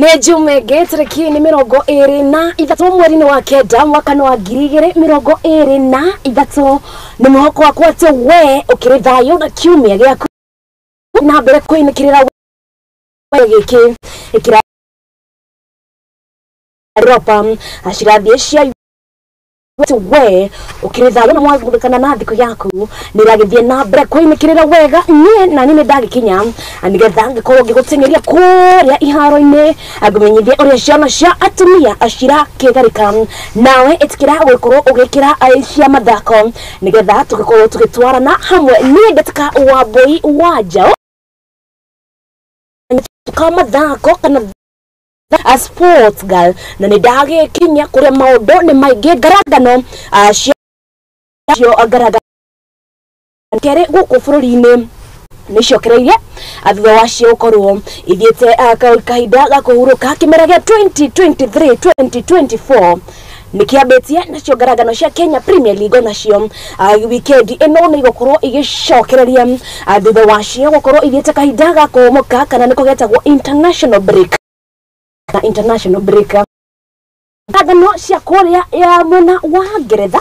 Nĩ Jume tarĩki nĩ 23 mweri-inĩ wa kenda mwaka wa 2023. Nĩ mwĩhoko wakwa atĩ we ũkĩrĩ thayũ na kiumia gĩaku na mbere kũinĩkĩrĩra gĩkĩ ĩkĩra ropa cirathiĩ cia we ukiri thayũ na mwathukana na thikũ yaku nĩ iragĩthiĩ na mbere kũinĩkĩrĩra wega. Niĩ na niĩ nĩ ndagĩkinya nĩgetha ngĩkorwo ngĩgũteng'eria kũrĩa iharo-inĩ ngũmenyithie ũrĩa ciana cia atumia cirakĩgarĩka, nawe ĩtĩkĩra gũkorwo ũgĩkĩra cia mathako nĩgetha tũgĩkorwo tũgĩtwarana hamwe. Niĩ ngatĩka Wambui wa Njaũ ka mathako kana a sports girl, na nĩ ndagĩkinya kũrĩa maũndũ nĩ maingĩ ngarangano cio ngarangano kerĩ gũkũ bũrũri-inĩ nĩcokereirie thutha wacio gũkorwo ithiĩte kahinda ga kũhurũka. Kĩmera gĩa 2023-2024 nĩkĩambĩtie nacio ngarangano cia Kenya Premier League onacio weekend ĩno nĩ igũkorwo igĩcokereria thutha wacio gũkorwo ithiĩte kahinda ga kũhũmũka kana nĩko getagwo international break. International break ngarangano cia kũrĩa ya mwena wa Ngeretha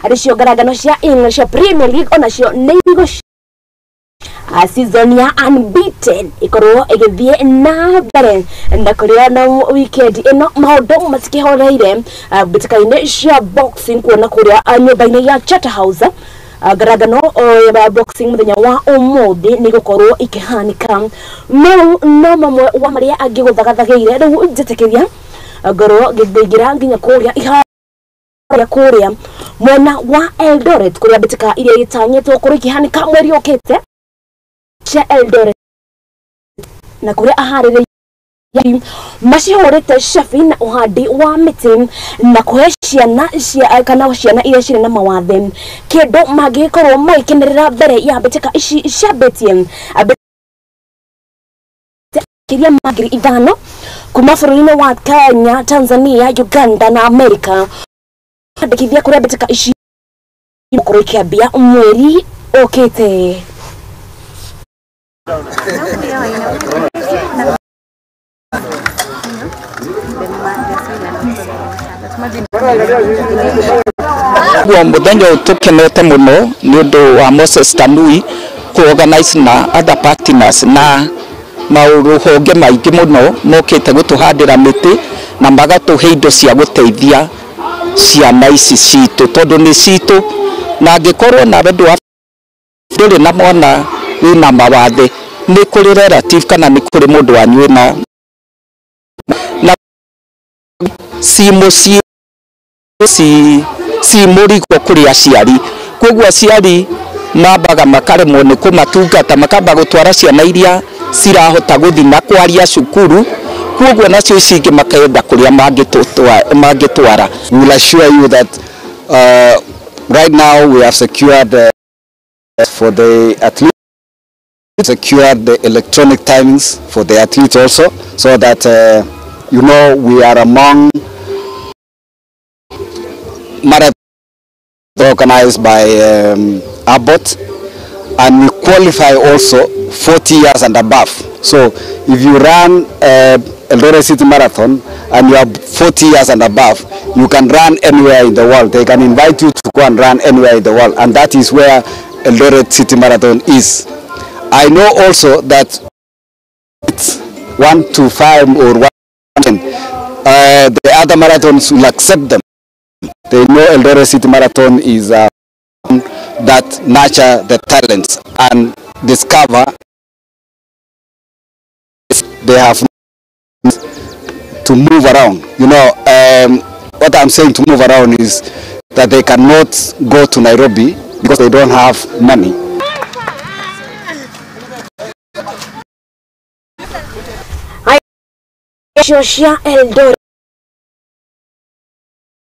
arĩ cio ngarangano cia English Premier League onacio nĩ igũ season ya unbeaten ikorwo igithie na mbere na kũrĩa na weekend ĩno maũndũ matikĩhoreire mbĩtĩka-inĩ cia boxing kuona kũrĩa nyũmba-inĩ ya Charterhouse ngarangano ya boxing mũthenya wa ũmũthĩ nĩ igũkorwo ikĩhanĩka. Mau no mamwe wa marĩa angĩgũthagathagĩire rĩu njĩtĩkĩria ngorwo ngĩingĩra nginya kũrĩa iharo kũrĩa mwena wa Eldoret kũrĩa mbĩtĩka iria itanyĩtwo gũkorwo ikĩhanĩka mweri ũkĩte cia Eldoret na kũrĩa aharĩrĩria macihũrĩte cabi na ũhandi wa mĩtĩ na kũhe ciana cia kana ciana iria cirĩ na mawathe kĩndũ mangĩkorwo magĩkenerera mbere ya mbĩtĩka ici ciambĩtie makĩria ma 5,000 kuma bũrũri-inĩ wa Kenya, Tanzania, Uganda na Amerika andĩkithia kũrĩa mbĩtĩka ici gũkorwo ikĩambia mweri ũkĩte. Guo muthenya ũyũ tũkenete mũno nĩ ũndũ wa Moses Tanui ku organize na other partners na maũrũhonge maingĩ mũno mokĩte gũtũhandĩra mĩtĩ na magatũhe indo cia gũteithia ciana ici citũ tondũ nĩ citũ, na angĩkorwo nawe ndũrĩ na mwana wĩna mawathe nĩ kũrĩ relative kana nĩ kũrĩ mũndũ wanyu wĩna na ci mũciĩ ci mũrigo kũrĩ aciari. Koguo aciari mambaga makaremwo nĩ kũmatungata makamba gũtwara ciana iria cirahota gũthiĩ na kwaria cukuru, koguo nacio ici ingĩ makenda kũrĩa mangĩtwara. We will assure you that right now we have secured for the athletes, secured the electronic timings for the athletes also, so that you know we are among marathon organized by Abbott, and we qualify also 40 years and above. So if you run Eldoret City Marathon and you are 40 years and above, you can run anywhere in the world. They can invite you to go and run anywhere in the world, and that is where Eldoret City Marathon is. I know also that it's 1 to 5 or 1 to 10. The other marathons will accept them. They know Eldoret City Marathon is that nurture the talents and discover they have to move around. You know, what I'm saying to move around is that they cannot go to Nairobi because they don't have money.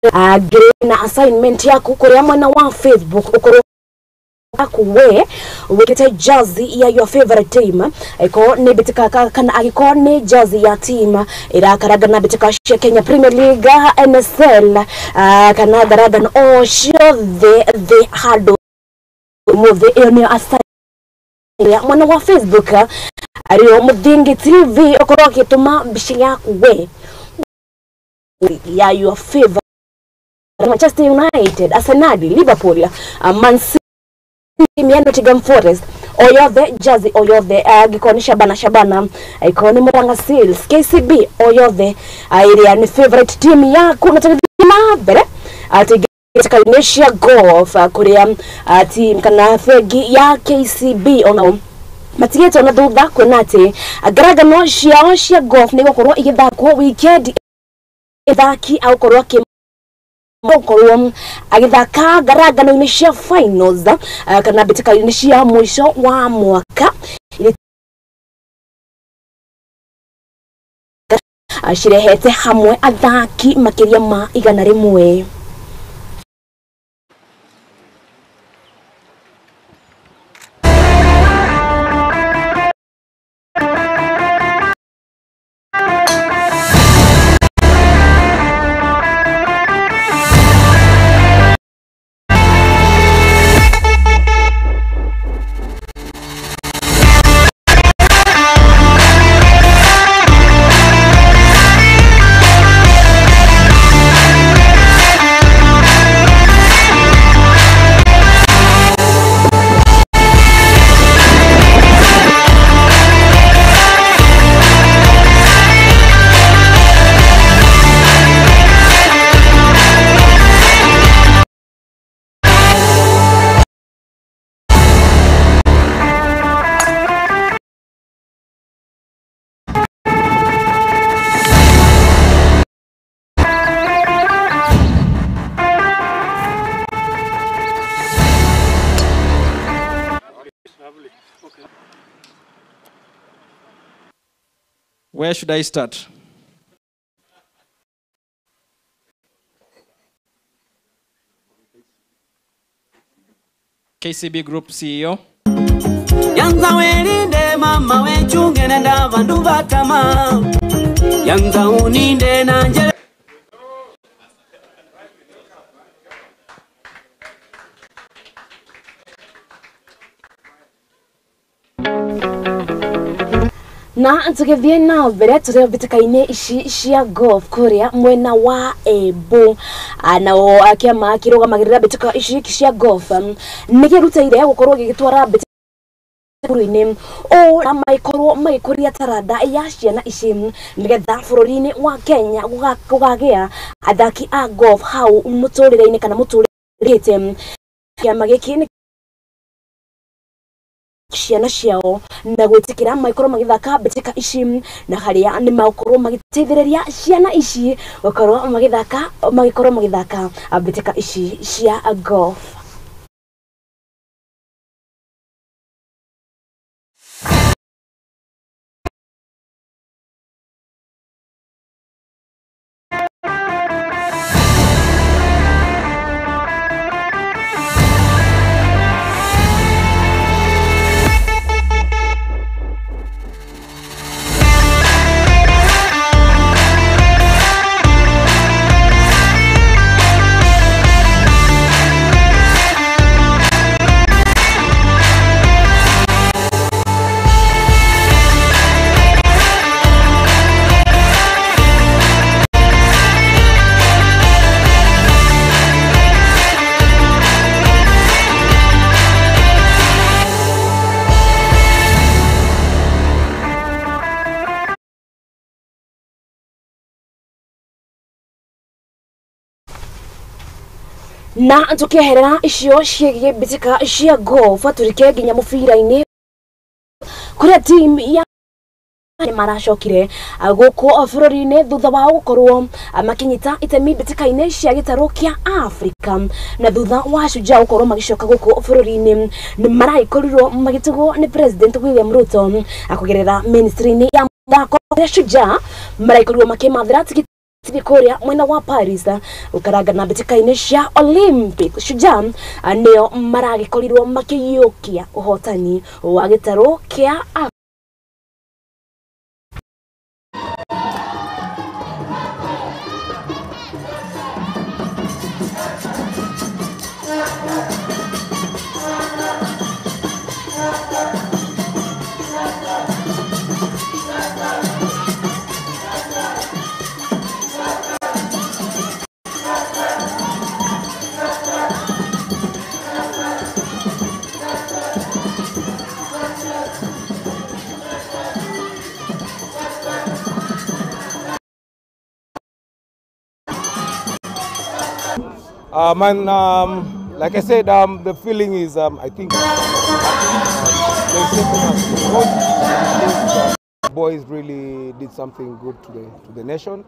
Eldoret na assignment yaku kuria mwena wa Facebook ukorwo we wikite jersey ya your favorite team iko ni bitika kana agiko ni jersey ya team irakaragana bitika cia Kenya Premier League, NSL kana garagana o ciothe the hado muthe iyo ni assignment ya mwena wa Facebook. Ario Muthingi TV ukorwo agituma mbica yaku we ya your favor Manchester United, Arsenal, Liverpool, Man City, ya Nottingham Forest, oyothe jazi oyothe angĩkorwo nĩ Shabana Shabana, angĩkorwo nĩ Murang'a Seals, KCB oyothe ĩrĩa nĩ favorite team yaku, na tũgĩthiĩ na mbere tũingĩre cia golf kũrĩa team kana bengi ya KCB onao matigĩtwo na thutha kuona atĩ ngarangano ciao cia golf nĩ igũkorwo igĩthakwo weekend ithaki agũkorwo akĩ gũkorwo agĩthaka ngarangano-inĩ cia finals kana mbĩtĩka-inĩ cia mũico wa mwaka cirehete hamwe athaki makĩria ma 100. Where should I start? KCB Group CEO. Yanza welinde mama wechunge nenda vandu vatama. Yanza uninde na njele. Na tũgĩthiĩ na mbere tũrĩ mbĩtĩka-inĩ ici cia golf kũrĩa mwena wa Embu, nao kĩama kĩrũgamagĩrĩra mbĩtĩka ici cia golf nĩ kĩrutĩire gũkorwo gĩgĩtwara mbĩtĩka bũrũri-inĩ ũũ na magĩkorwo magĩkũria taranda ya ciana ici nĩgetha bũrũri-inĩ wa Kenya gũkagĩa athaki a golf hau mũtũrĩre-inĩ kana mũtũrĩte. Kĩama gĩkĩ nĩ ciana ciao na gwĩtĩkĩra magĩkorwo magĩthaka mbĩtĩka ici na harĩa nĩ magũkorwo magĩteithĩrĩria ciana ici gũkorwo magĩthaka magĩkorwo magĩthaka mbĩtĩka ici cia golf. Na tukieherera icio ciĩgiĩ mbĩtĩka cia golf tũrike nginya mũbira-inĩ kũrĩa team ya maracokire gũkũ bũrũri-inĩ thutha wao gũkorwo makĩnyita itemi mbĩtĩka-inĩ cia gĩtarũ kĩa Afrika, na thutha wa Shujaa gũkorwo magĩcoka gũkũ bũrũri-inĩ nĩ maragĩkorirwo magĩtugwo nĩ President William Ruto kũgerera ministry-inĩ ya mũthako kũrĩa Shujaa maragĩkorirwo makĩmathĩra tigiti kũrĩa mwena wa Paris gũkaranga na mbĩtĩka-inĩ cia Olympic. Shujaa nĩo maragĩkorirwo makĩiyũkia ũhotani wa gĩtarũ kĩa Afrika. Like I said, the feeling is, I think, the boys really did something good to the nation.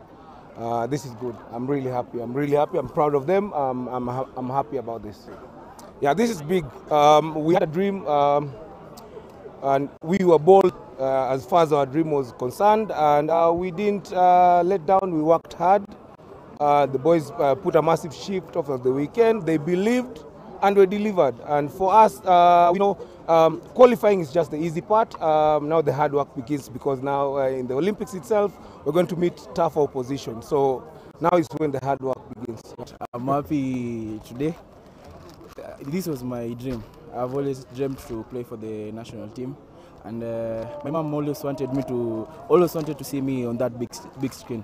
This is good. I'm really happy. I'm really happy. I'm proud of them. I'm happy about this. Yeah, this is big. We had a dream, and we were bold as far as our dream was concerned, and we didn't let down. We worked hard. The boys put a massive shift over the weekend. They believed and we delivered. And for us, qualifying is just the easy part. Now the hard work begins, because now in the Olympics itself, we're going to meet tough opposition. So now is when the hard work begins. I'm happy today. This was my dream. I've always dreamt to play for the national team. And my mom always wanted to see me on that big screen.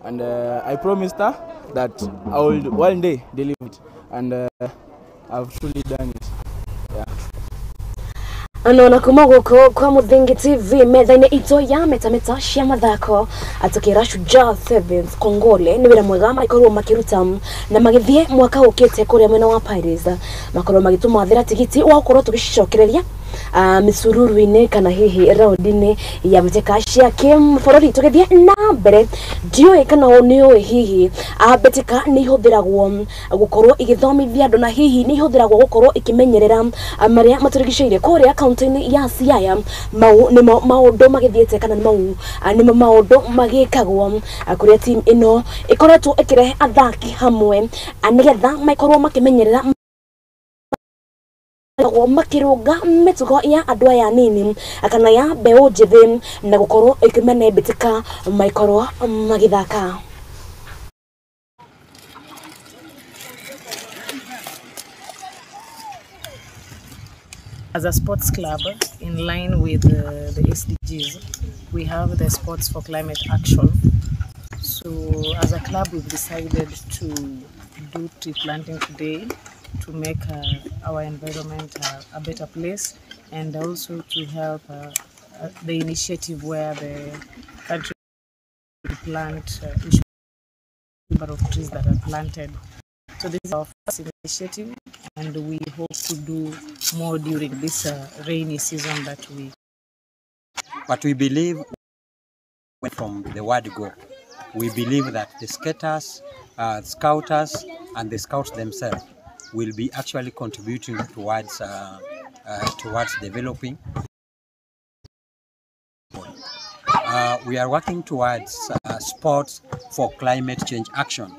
And I promised her that I would one day deliver it, and I've truly done it. Yeah. Anona kuma guku kwa Muthingi TV metha-inĩ itũ ya metameta cia mathako atukira Shujaa Sevens Kongole nĩ wĩra mwega makorwo makĩruta na magĩthiĩ mwaka ũkĩte kũrĩa mwena wa Paris makorwo magĩtũmathĩra tigiti wa gũkorwo tũgĩcokereria misururu-inĩ kana hihi raundi-inĩ ya mbĩtĩka cia kĩbũrũri. Tũgĩthiĩ na mbere, ndiũĩ kana nĩ ũĩ hihi mbĩtĩka nĩ ihũthĩragwo gũkorwo igĩthomithia andũ na hihi nĩ ihũthĩragwo gũkorwo ikĩmenyerera marĩa matũrigicĩirie kũrĩa kaunti-inĩ ya Siaya. Mau nĩmo maũndũ magĩthiĩte kana mau nĩmo maũndũ magĩkagwo kũrĩa team ĩno ĩkoretwo ĩkĩrehe athaki hamwe nĩgetha makorwo makĩmenyerera makirunga mĩtugo ya andũ aya nini kana ya mbeũ njĩthĩ na gũkorwo ĩkĩmene mbĩtĩka maikorwo magĩthaka. As a sports club, in line with the SDGs, we have the Sports for Climate Action. So as a club, we've decided to do tree planting today to make our environment a better place, and also to help the initiative where the country plant each number of trees that are planted. So this is our first initiative, and we hope to do more during this rainy season that we. But we believe from the word go, we believe that the skaters, scouters, and the scouts themselves will be actually contributing towards towards developing. We are working towards sports for climate change action,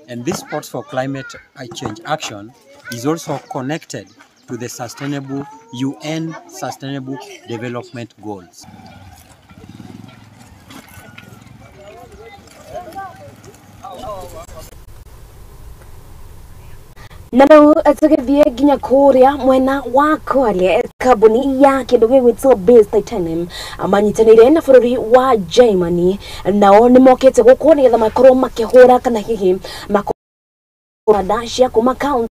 and this sports for climate change action is also connected to the sustainable UN Sustainable Development Goals. Na rĩu tũgĩthiĩ nginya kũrĩa mwena wa Kwale, kambuni ya kĩndũ gĩgwĩtwo Base Titanium manyitanĩire na bũrũri wa Germany, nao nĩ mokĩte gũkũ nĩgetha makorwo makĩhũra kana hihi makorwo cia kuma kaunti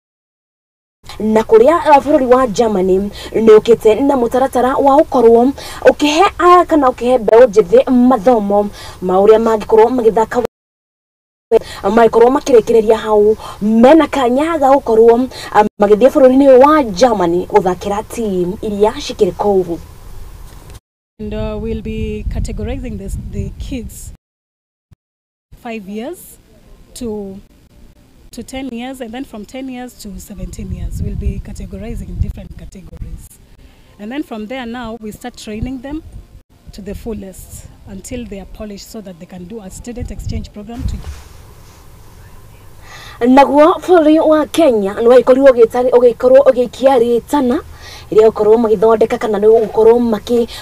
na kũrĩa bũrũri wa Germany nĩ ũkĩte na mũtaratara wa ũkorwo ũkĩhe kana ũkĩhe mbeũ njĩthĩ mathomo ma ũrĩa mangĩkorwo magĩthaka maikorwo makĩrĩkĩrĩria hau mena kanya ga gũkorwo magĩthiĩ bũrũri-inĩ wa Germany gũthakĩra team iria cikĩrĩ kũu. And we'll be categorizing the kids 5 years to 10 years, and then from 10 years to 17 years we'll be categorizing in different categories. And then from there now we start training them to the fullest until they are polished so that they can do a student exchange program to. Naguo bũrũri wa Kenya nĩ wagĩkorirwo ũgĩkorwo ũgĩikia rĩtana rĩa gũkorwo magĩthondeka kana nĩ gũkorwo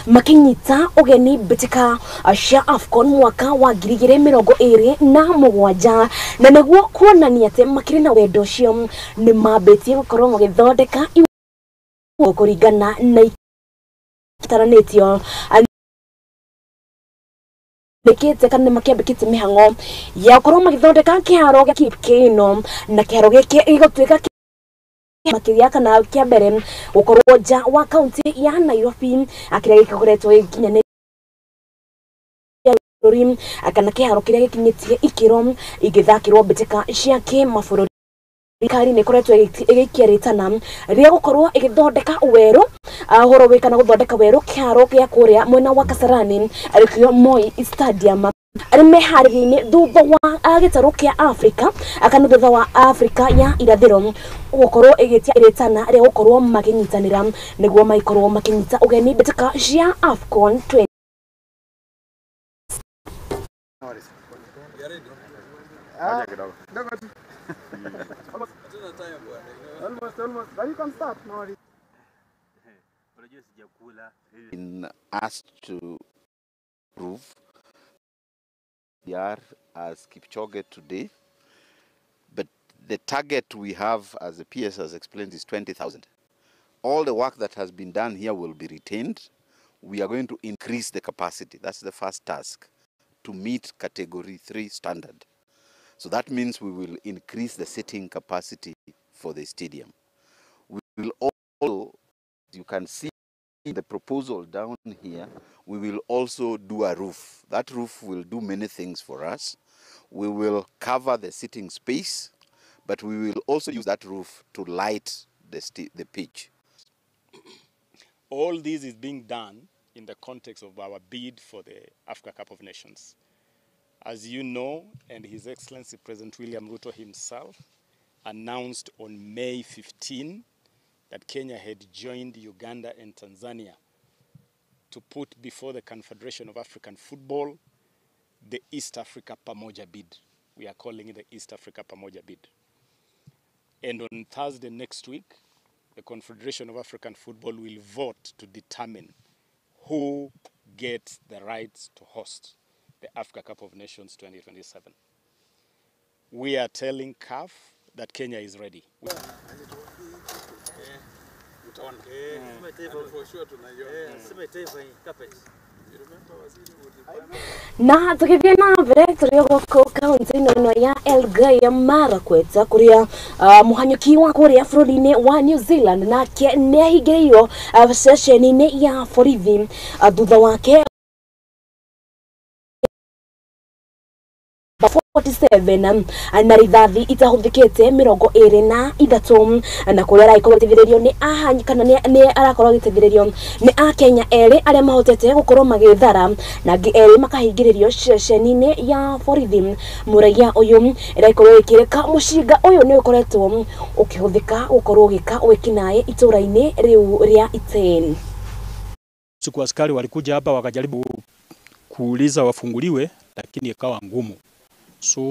makĩnyita ũgeni mbĩtĩka cia AFCON mwaka wa 2027 na nĩguo kuonania atĩ makĩrĩ na wendo ũcio nĩ mambĩtie gũkorwo magĩthondeka kũringana na itaranĩtio Bekete kana makiambĩkĩte mĩhang'o ya gũkorwo magĩthondeka kĩharo gĩa Kipkeino na kĩharo gĩkĩ gĩgũtuĩka makĩria kana kĩa mbere gũkorwo nja wa kaunti ya Nairobi kĩrĩa gĩkoretwo gĩkinyanĩrie bũrũri kana kĩharo kĩrĩa gĩkinyĩtie ikĩro ingĩthakĩrwo mbĩtĩka cia kĩmabũrũri. Thirikari nĩ ĩkoretwo ĩgĩikia rĩtana rĩa gũkorwo ĩgĩthondeka werũ ũhoro wĩkana gũthondeka werũ kĩharo gĩa kũrĩa mwena wa Kasarani arĩkĩo Moi Stadium arĩ meharĩria-inĩ thutha wa gĩtarũ kĩa Afrika kana thutha wa Afrika ya irathĩro gũkorwo ĩgĩtia rĩtana rĩa gũkorwo makĩnyitanĩra nĩguo maikorwo makĩnyita ũgeni mbĩtĩka cia AFCON 20. Been asked to prove we are as Kipchoge today, but the target we have, as the PS has explained, is 20,000. All the work that has been done here will be retained. We are going to increase the capacity. That's the first task, to meet category 3 standard. So that means we will increase the seating capacity for the stadium. We will also, you can see the proposal down here, we will also do a roof. That roof will do many things for us. We will cover the sitting space, but we will also use that roof to light the pitch. All this is being done in the context of our bid for the Africa Cup of Nations. As you know, and His Excellency President William Ruto himself announced on May 15 that Kenya had joined Uganda and Tanzania to put before the Confederation of African Football the East Africa Pamoja bid. We are calling it the East Africa Pamoja bid. And on Thursday next week, the Confederation of African Football will vote to determine who gets the rights to host the Africa Cup of Nations 2027. We are telling CAF that Kenya is ready. Na tũgĩthiĩ na mbere tũrĩ gũkũ kaunti-inĩ ĩno ya Elgeyo Marakwet kũrĩa mũhanyũki wa kũrĩa bũrũri-inĩ wa New Zealand nake nĩ ahingĩrĩirio ceceni-inĩ ya borithi thutha wake 47 na rithathi itahuthikite 23 na kuria arakorwo agĩteithĩrĩrio nĩ ahanyi kana nĩ arakorwo agĩteithĩrĩrio nĩ akenya erĩ arĩa mahotete gũkorwo magĩthara na angĩ erĩ makahingĩrĩrio ceceni-inĩ ya borithi. Mũraiya ũyũ ĩrakorwo ĩkĩrĩka mũcinga ũyũ nĩ ũkoretwo ũkĩhũthĩka gũkorwo ũgĩka wĩkinaĩ itũra-inĩ rĩu rĩa Iten. Siku askari walikuja hapa wakajaribu kuuliza wafunguliwe, lakini ikawa ngumu. So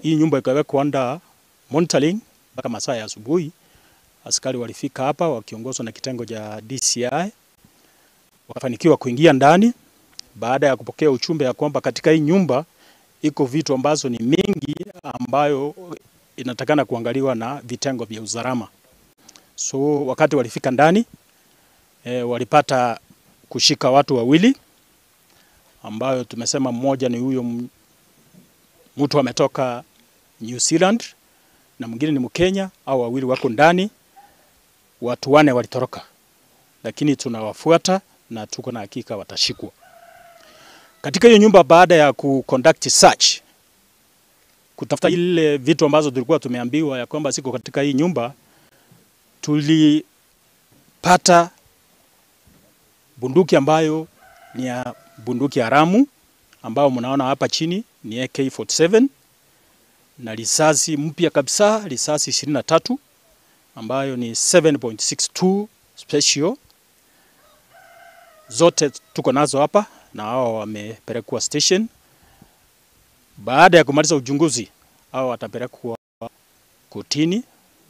hii nyumba ikawekwa under monitoring mpaka masaa ya asubuhi. Askari walifika hapa wakiongozwa na kitengo cha DCI, wakafanikiwa kuingia ndani baada ya kupokea ujumbe ya kwamba katika hii nyumba iko vitu ambazo ni mingi ambayo inatakana kuangaliwa na vitengo vya usalama. So wakati walifika ndani walipata kushika watu wawili ambayo tumesema mmoja ni huyo mtu ametoka New Zealand na mwingine ni Mkenya, au wawili wako ndani. Watu wane walitoroka, lakini tunawafuata na tuko na hakika watashikwa. Katika hiyo nyumba, baada ya ku-conduct search, kutafuta ile vitu ambazo tulikuwa tumeambiwa ya kwamba siko katika hii nyumba, tulipata bunduki ambayo ni ya bunduki haramu ambayo mnaona hapa chini ni AK-47 na risasi mpya kabisa, risasi 23 ambayo ni 7.62 special. Zote tuko nazo hapa na hao wamepelekwa station. Baada ya kumaliza uchunguzi, hao watapelekwa kotini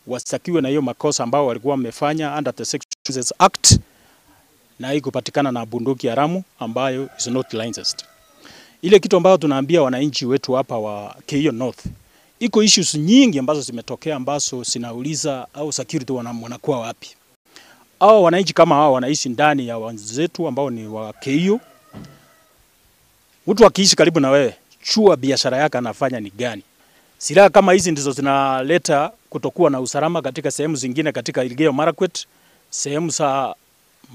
wastakiwe na hiyo makosa ambao walikuwa wamefanya under the Sexual Offences Act, na hii kupatikana na bunduki haramu ambayo is not licensed. Ile kitu ambayo tunaambia wananchi wetu hapa wa Keiyo North, iko issues nyingi ambazo zimetokea ambazo sinauliza au security wanakuwa wapi. Hao wananchi kama hao wanaishi ndani ya wenzetu ambao ni wa Keiyo. Mtu akiishi karibu na wewe, chua biashara yake anafanya ni gani. Silaha kama hizi ndizo zinaleta kutokuwa na usalama katika sehemu zingine katika Elgeyo Marakwet, sehemu za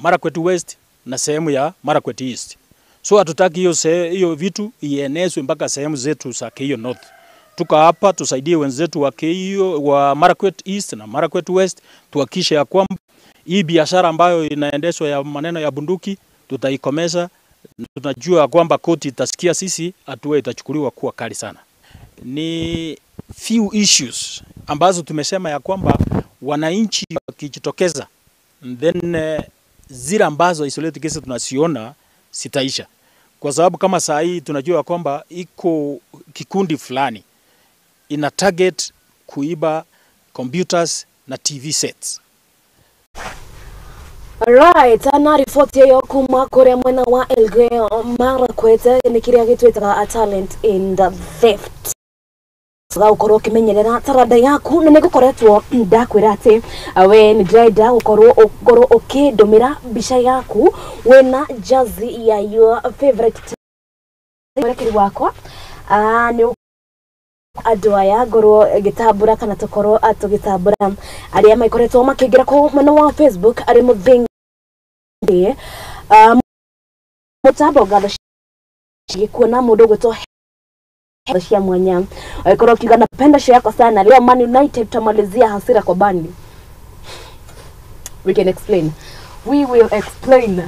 Marakwet West na sehemu ya Marakwet East. So hatutaki hiyo vitu ienezwe mpaka sehemu zetu za Keiyo North. Tuka hapa tusaidie wenzetu wa KU, wa Marakwet East na Marakwet West, tuhakikishe ya kwamba hii biashara ambayo inaendeshwa ya maneno ya bunduki tutaikomesha. Tunajua kwamba koti itasikia sisi, hatua itachukuliwa kuwa kali sana. Ni few issues ambazo tumesema ya kwamba wananchi wakijitokeza, then zile ambazo isolated cases tunasiona sitaisha. Kwa sababu kama saa hii tunajua kwamba iko kikundi fulani ina target kuiba computers na TV sets. Alright, ana riboti ĩyo kuma kũrĩa mwena wa Elgeyo Marakwet nĩ kĩrĩa gĩtwĩtaga a talent in the theft. Gũkorwo ũkĩmenyerera taranda yaku na nĩgũkoretwo ndakwĩra atĩ we nĩ ndĩrenda gũkorwo ũkĩndũmĩra mbica yaku wĩna jersey ya your favorite team wakwa. Nĩ andũ aya ngorwo ngĩtambũra kana tũkorwo tũgĩtambũra arĩa maikoretwo makĩingĩra kũu mwena wa Facebook arĩ mũthingi mũtambo ngatho cigĩkuona mũndũ ũgwĩtwo cia mwanya agĩkorwo akiuga napenda show yako sana leo, Man United tutamalizia hasira kwa Burnley. We can explain, we will explain.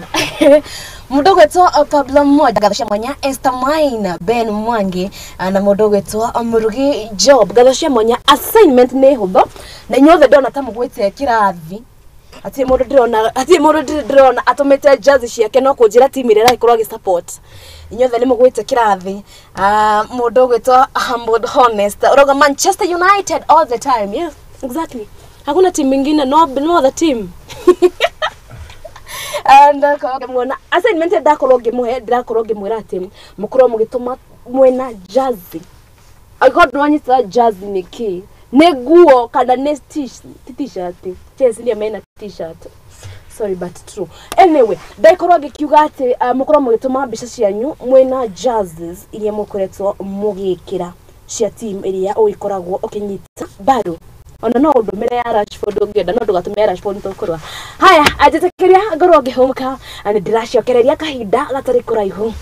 Mũndũ ũgwĩtwo Pablo Mmoja ngatho cia mwanya, Esther Maina, Ben Mwangi na mũndũ ũgwĩtwo Mũrugi Job ngatho cia mwanya. Assignment nĩ hũthũ na inyuothe ndona ta mũgwĩte kĩrathi, atirĩ mũndũ ndĩrona, atirĩ mũndũ ndĩrona atũmĩte jersey ciake no kũnjĩra timu ĩrĩa aragĩkorwo agĩ support. Inyuothe nĩ mũgwĩte kĩrathi. Mũndũ ũgwĩtwo Humble Honest ũrauga Manchester United all the time. Yes, exactly, hakuna timu ingine, no other team. And mwona assignment ndakorwo ngĩmũhe, ndĩrakorwo ngĩmwĩra atĩ mũkorwo mũgĩtũma mwena jersey. Angĩkorwo ndũranyita jersey nĩ kĩ, nĩ nguo kana nĩ t-shirt? Chelsea nĩyo mena t-shirt, sorry but true. Anyway, ndakorwo ngĩkiuga atĩ mũkorwo mũgĩtũma mbica cianyu mwena jerseys iria mũkoretwo mũgĩkĩra cia team ĩrĩa ũgĩkoragwo ũkĩnyita mbaru. Ona no ũndũmĩre ya Rashford ũngĩenda, no ndũgatũme ya Rashford nĩtũkũrũa. Haya, anjĩtĩkĩria ngorwo ngĩhũmũka na nĩndĩracokereria kahinda gatarĩ kũraihu.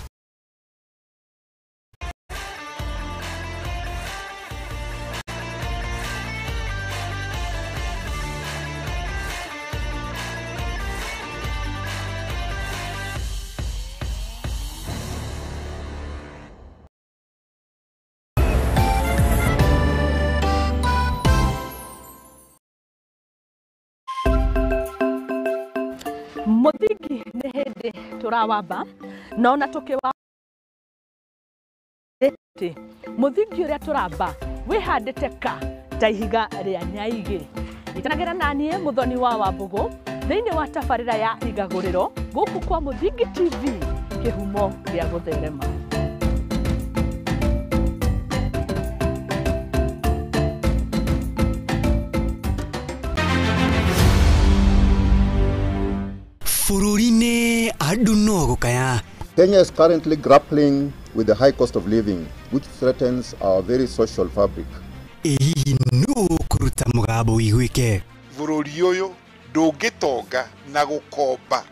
Muthingi nĩ hĩndĩ tũrawamba na ona tũkĩwa mũthingi ũrĩa tũramba wĩhandĩte ka ta ihiga rĩa nyaigĩ. Nyitanagĩra naniĩ Mũthoni wa Wambũgũ thĩinĩ wa tabarĩra ya Igagũrĩro gũkũ kwa Mũthingi TV, kĩhumo gĩa gũtherema. Bũrũri-inĩ andũ no gũkaya. Kenya is currently grappling with the high cost of living, which threatens our very social fabric. Ĩ hihi nũ ũkũruta mũgambo ũiguĩke? Bũrũri ũyũ ndũngĩtonga na gũkomba,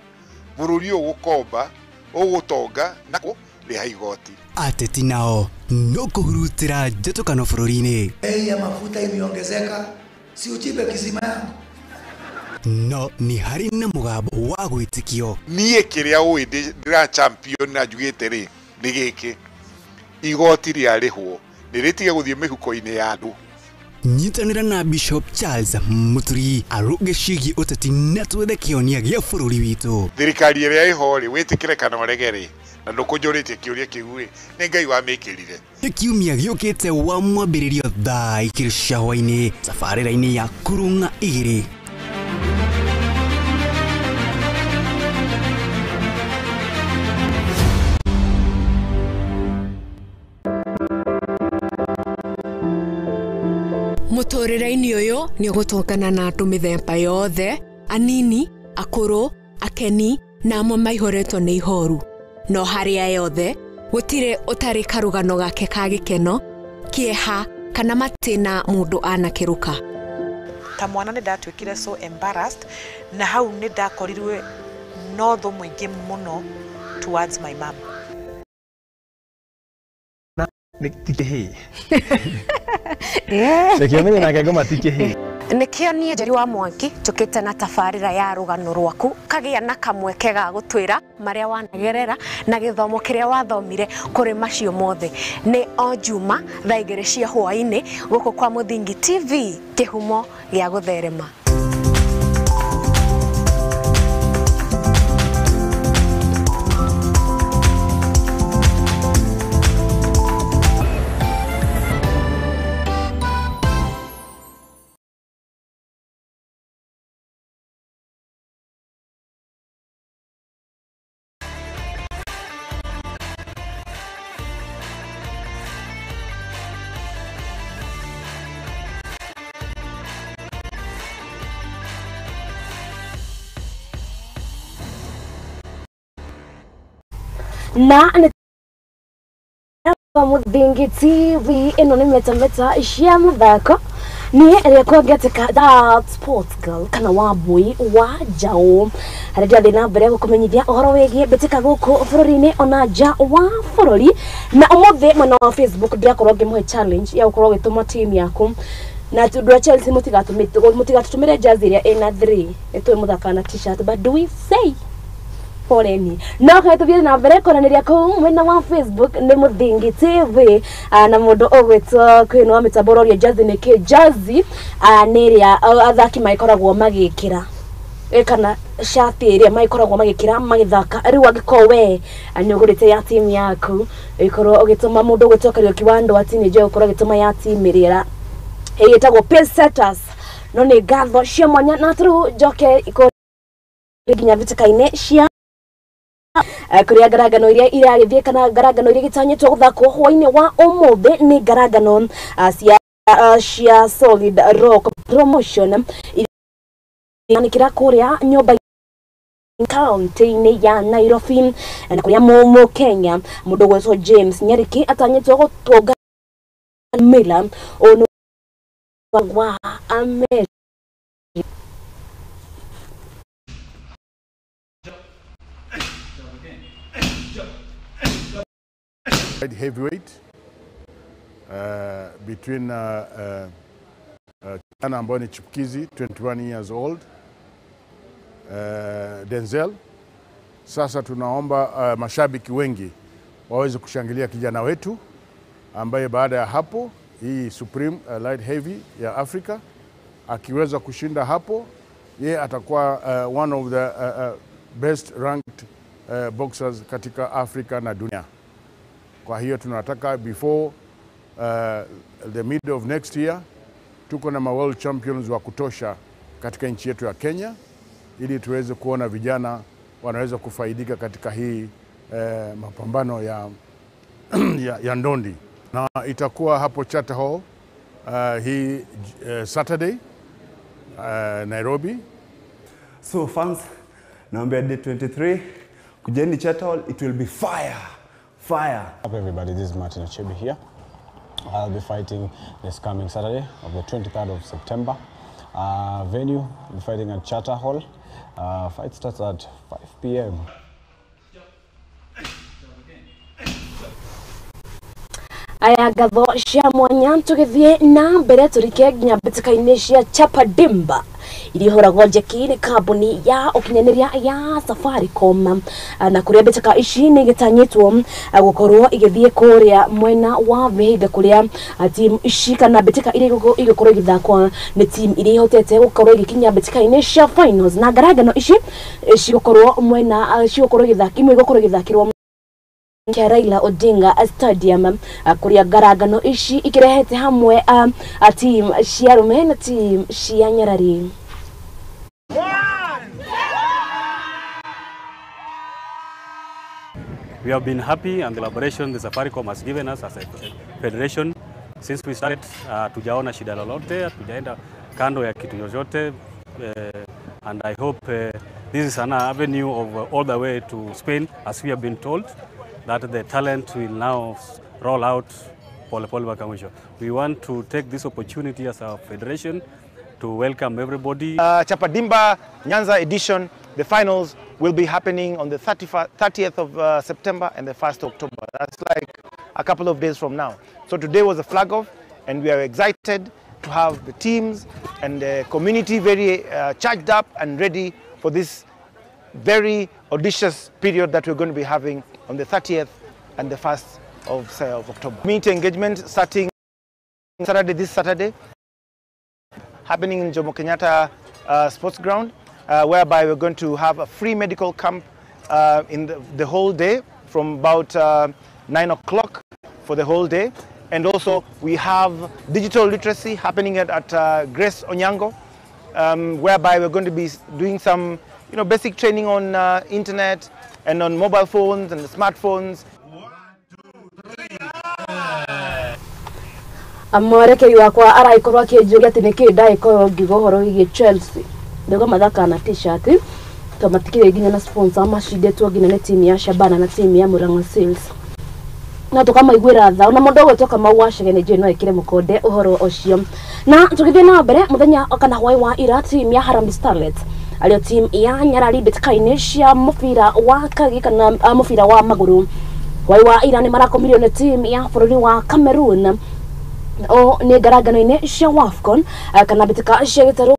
bũrũri ũyũ gũkomba ũgũtonga na kũrĩha igoti. Ateti nao no kũhurutĩra njatũkano bũrũri-inĩ. Bei ya mafuta imeongezeka, si uchimbe kisima yangu. No nĩ harĩ na mũgambo wa gwĩtĩkio. Niĩ kĩrĩa ũĩ ndĩra champion na njugĩte rĩ nĩ gĩkĩ, igoti rĩarĩhwo nĩ rĩtige gũthiĩ mĩhuko-inĩ ya andũ. Nyitanĩra na Bishop Charles Muturi arũnge ciĩgiĩ ũteti na twethe kĩhonia gĩa bũrũri witũ. Thirikari ĩrĩa ĩho rĩ, wĩtĩkĩre kana ũrege rĩ, na ndũkũnjũrĩtie kĩũria kĩu rĩ, nĩ Ngai wamĩkĩrire. Nĩ kiumia gĩũkĩte wa mwambĩrĩrio thaa 2 cia hwaĩ-inĩ tabarĩra-inĩ ya Kũrũng'a 2. Mũtũrĩre-inĩ ũyũ nĩ ũgũtũngana na andũ mĩthemba yothe, anini, akũrũ, akeni na amwe maihũrĩtwo nĩ ihoru. No harĩ yothe, gũtirĩ ũtarĩ karũgano gake ka gĩkeno, kĩeha kana matĩna mũndũ anakĩrũka. Ta mwana nĩ ndatuĩkire so embarrassed na hau nĩ ndakorirwe no thũ mũingĩ mũno towards my mom. Nĩ ti kĩhĩĩ. Reke ũmenye nake ngoma ti kĩhĩĩ. Nĩkĩo niĩ Njeri wa Mwangi njũkĩte na tabarĩra ya rũgano rwaku kagĩa na kamweke ga gũtwĩra marĩa wanagerera na gĩthomo kĩrĩa wathomire kũrĩ macio mothe. Nĩ o Juma thaa 2 cia hwaĩ-inĩ gũkũ kwa Mũthingi TV, kĩhumo gĩa gũtherema. Na nĩ Mũthingi TV ĩno nĩ metameta cia mũthako niĩ ĩrĩa kwangetĩka that sports girl kana Wambui wa Njaũ harĩa ndĩrathiĩ na mbere gũkũmenyithia ũhoro wĩgiĩ mbĩtĩka gũkũ bũrũri-inĩ ona nja wa bũrũri. Na ũmũthĩ mwena wa Facebook ndĩrakorwo ngĩmũhe challenge ya gũkorwo ũgĩtũma team yaku na tondũ wa Chelsea mũtigatũtũmĩre jersey ĩrĩa ĩna 3 nĩtũĩ mũthakaga na t-shirt, but do we say poleni no kaĩ tũthiĩ na mbere kwaranĩria kũu mwena wa Facebook nĩ Mũthingi TV na mũndũ ũgwĩtwo Queen wa mĩtambo ũroria jersey nĩ kĩ. Jersey nĩ ĩrĩa athaki magĩkoragwo magĩkĩra kana shati ĩrĩa magĩkoragwo magĩkĩra magĩthaka. Rĩu angĩkorwo we nĩ ũgũrĩte ya timu yaku ĩkorwo ũgĩtũma mũndũ ũgwĩtwo Kariũki wa Ndwati nĩ njũĩ ũkorwo ũgĩtũma ya timu ĩrĩa ĩtagwo Pace Setters. No nĩ ngatho cia mwanya na tũrĩu njoke ikorwo nginya mbĩtĩka-inĩ cia kuria ngarangano iria iragithie kana ngarangano iria gitanyitwo guthakwo hwaini wa umuthi ni ngarangano cia Solid Rock Promotion iranikira kuria nyumba kaunti-inĩ ya Nairobi na kuria Mumu Kenya. Mundu gwetwo James Nyariki atanyitwo gutunga Miller ono wa America. Heavyweight between kijana ambaye ni chipukizi 21 years old Denzel. Sasa tunaomba mashabiki wengi waweze kushangilia kijana wetu ambaye baada ya hapo hii Supreme Light Heavy ya Afrika akiweza kushinda hapo, yeye atakuwa one of the best ranked boxers katika Afrika na dunia. Kwa hiyo tunataka before the middle of next year tuko na ma world champions wa kutosha katika nchi yetu ya Kenya ili tuweze kuona vijana wanaweza kufaidika katika hii mapambano ya, ya ndondi. Na itakuwa hapo Charter Hall hii Saturday Nairobi. So fans, naomba day 23 kujeni Charter Hall, it will be fire. Fire. Up everybody, this is Martin Achebi here. I'll be fighting this coming Saturday of the 23rd of September. Venue, I'll be fighting at Charter Hall. Fight starts at 5 p.m. Aya ngatho cia mwanya tugithie na mbere turike nginya mbĩtĩka-inĩ cia Chapa Dimba iria ihũragwo njeki nĩ kambuni ya ũkinyanĩria ya Safaricom na kũrĩa mbĩtĩka ici nĩ igĩtanyĩtwo gũkorwo igĩthiĩ kũrĩa mwena wa Vihiga kũrĩa timu ici kana mbĩtĩka iria igũkorwo igĩthakwo nĩ timu iria ihotete gũkorwo igĩkinya mbĩtĩka-inĩ cia finals na ngarangano ici cigũkorwo mwena cigũkorwo igĩthakwo imwe igũkorwo igĩthakĩrwo kia Raila Odinga Stadium kuria ngarangano ici ikirehete hamwe team cia arume na team cia nyarari. We have been happy and the collaboration the Safaricom has given us as a federation since we started. Tujaona shida lolote, tujaenda kando ya kitu yoyote, and I hope this is an avenue of all the way to Spain, as we have been told that the talent will now roll out pole pole mpaka mwisho. We want to take this opportunity as a federation to welcome everybody. Chapa Dimba Nyanza edition, the finals will be happening on the 30th of September and the 1st of October. That's like a couple of days from now. So today was the flag off. And we are excited to have the teams and the community very charged up and ready for this very audacious period that we're going to be having on the 30th and the 1st of October. Community engagement starting Saturday, this Saturday, happening in Jomo Kenyatta Sports Ground, whereby we're going to have a free medical camp in the whole day from about 9 o'clock for the whole day. And also we have digital literacy happening at Grace Onyango, whereby we're going to be doing some basic training on internet and on mobile phones and the smartphones. 1, 2, 3. Mwerekeri wakwa araikorwo akĩnjũria atĩ nĩkĩ ndagĩkorwo ngiuga ũhoro wĩgiĩ Chelsea ndauga mathakaga na t-shirt to matikĩrĩ nginya na sponsor macindĩtwo nginya nĩ timu ya Shabana na timu ya Murang'a Seals na tukamaiguĩra tha ona mũndũ ũgwĩtwo Kamau wa Chege nĩ njũĩ no ĩkĩre mũkonde ũhoro ũcio. Na tũgĩthiĩ na mbere mũthenya kana hwaĩ wa ira timu ya Harambee Starlets arĩo timu ya Nyarari mbĩtĩka-inĩ cia mũbira wa kagi kana mũbira wa magũrũ hwaĩ wa ira nĩ marakomirio nĩ timu ya bũrũri wa Cameroon o nĩ ngarangano-inĩ cia WAFCON kana mbĩtĩka cia gĩtarũ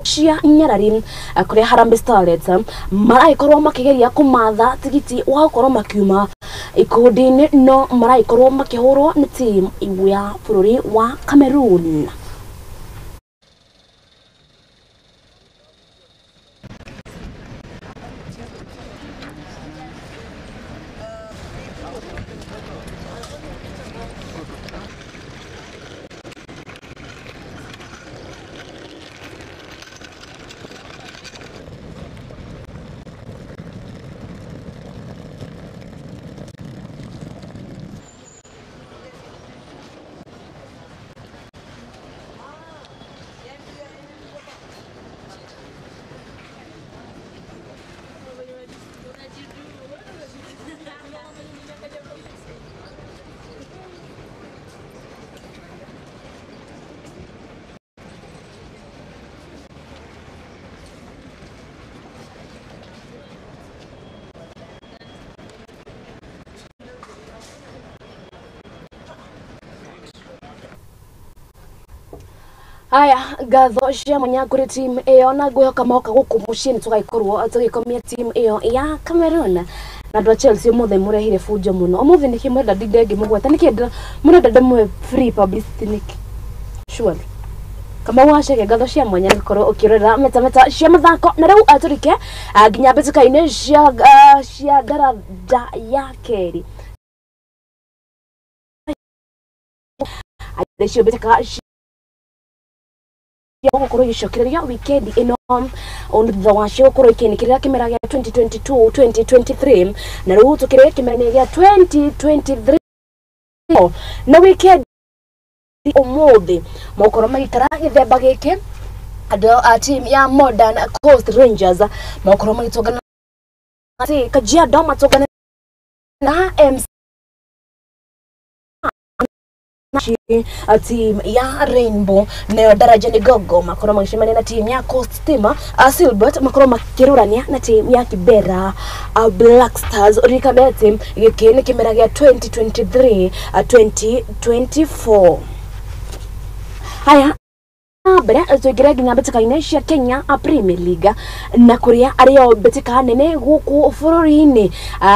cia Nyarari kũrĩa Harambee Starlets maragĩkorwo makĩgeria kũmatha tigiti wa gũkorwo makiuma ikundi-inĩ no maragĩkorwo makĩhũrwo nĩ timu ya bũrũri wa Cameroon. Aya ngatho cia mwanya kũrĩ team ĩyo na ngwĩhoka moka gũkũ mũciĩ nĩ tũgagĩkorwo tũgĩkomia team ĩyo ya Cameroon na andũ a Chelsea ũmũthĩ mũrehire bunjo mũno ũmũthĩ nĩkĩ mwenda ndinde ngĩmũgweta nĩkĩ mũrenda ndĩmũhe free publicity nĩkĩ surely Kamau wa Chege ngatho cia mwanya nĩ gũkorwo ũkĩrorera metameta cia mathako na rĩu atũrike nginya mbĩtĩka-inĩ cia daraja ya kerĩ icio mbĩtĩka gũkorwo igĩcokereria wikendi ĩno thutha wacio gũkorwo ikĩanĩkĩrĩra kĩmera gĩa 2022 2023 na rĩu tũkĩrĩ kĩmera-inĩ gĩa 2023 na wikendi ũmũthĩ magũkorwo magĩikara gĩthemba gĩkĩ andũ a team ya Modern Coast Rangers magũkorwo magĩtũngana Kajiado matũngana na MC team ya Rainbow nayo Daraja ni Gogo makorwo magĩcemania na team ya Coast Stima Silbert makorwo makĩrũrania na team ya Kibera Black Stars ũririkane atĩ gĩkĩ nĩ kĩmera gĩa 2023 2024. Haya mbere tũingĩre nginya mbĩtĩka-inĩ cia Kenya Premier League na kũrĩa arĩo mbĩtĩka nene gũkũ bũrũri-inĩ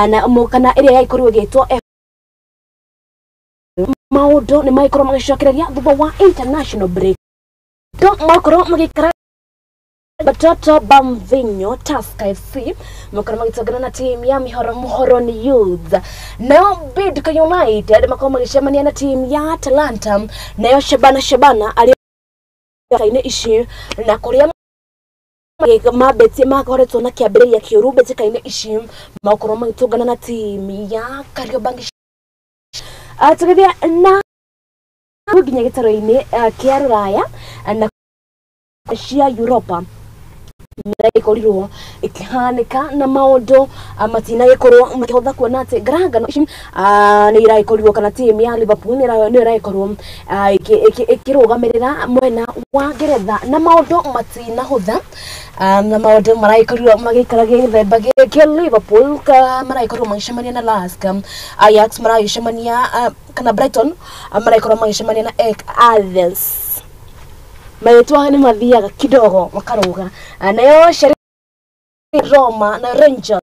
na kana ĩrĩa yagĩkorirwo ĩgĩtwo maũndũ nĩ magĩkorwo magĩcokereria thutha wa international break makorwo magĩikara Batoto Bamvinyo Tusker FC makorwo magĩtũngana na team ya Mihoro Muhoroni Youth nayo Bidco United makorwo magĩcemania na team ya Atalanta nayo Shabana Shabana arĩa ici na kũrĩa mabeti makoretwo na kĩambĩrĩria kĩũru mbĩtĩka-inĩ ici makorwo magĩtũngana na team ya Kariobangi tũgĩthiĩ na nginya gĩtarũ-inĩ kĩa rũraya na cia Europa ikorirwo ikihanĩka na maũndũ matinagĩkorwo makĩhotha kuona atĩ ngarangano ici nĩ iragĩkorirwo kana timu ya Liverpool nĩ ĩragĩkorwo ĩkĩrũgamĩrĩra mwena wa Ngeretha na maũndũ matinahũtha na maũndũ maragĩkorirwo magĩikara gĩthemba gĩkĩ. Liverpool maragĩkorirwo magĩcemania na Lask, Ajax maragĩcemania kana Brighton maragĩkorwo magĩcemania na AEK Athens. Marĩtwa nĩ mathiaga kidogo makarũga. Nayo Sheriff Roma na Rangers,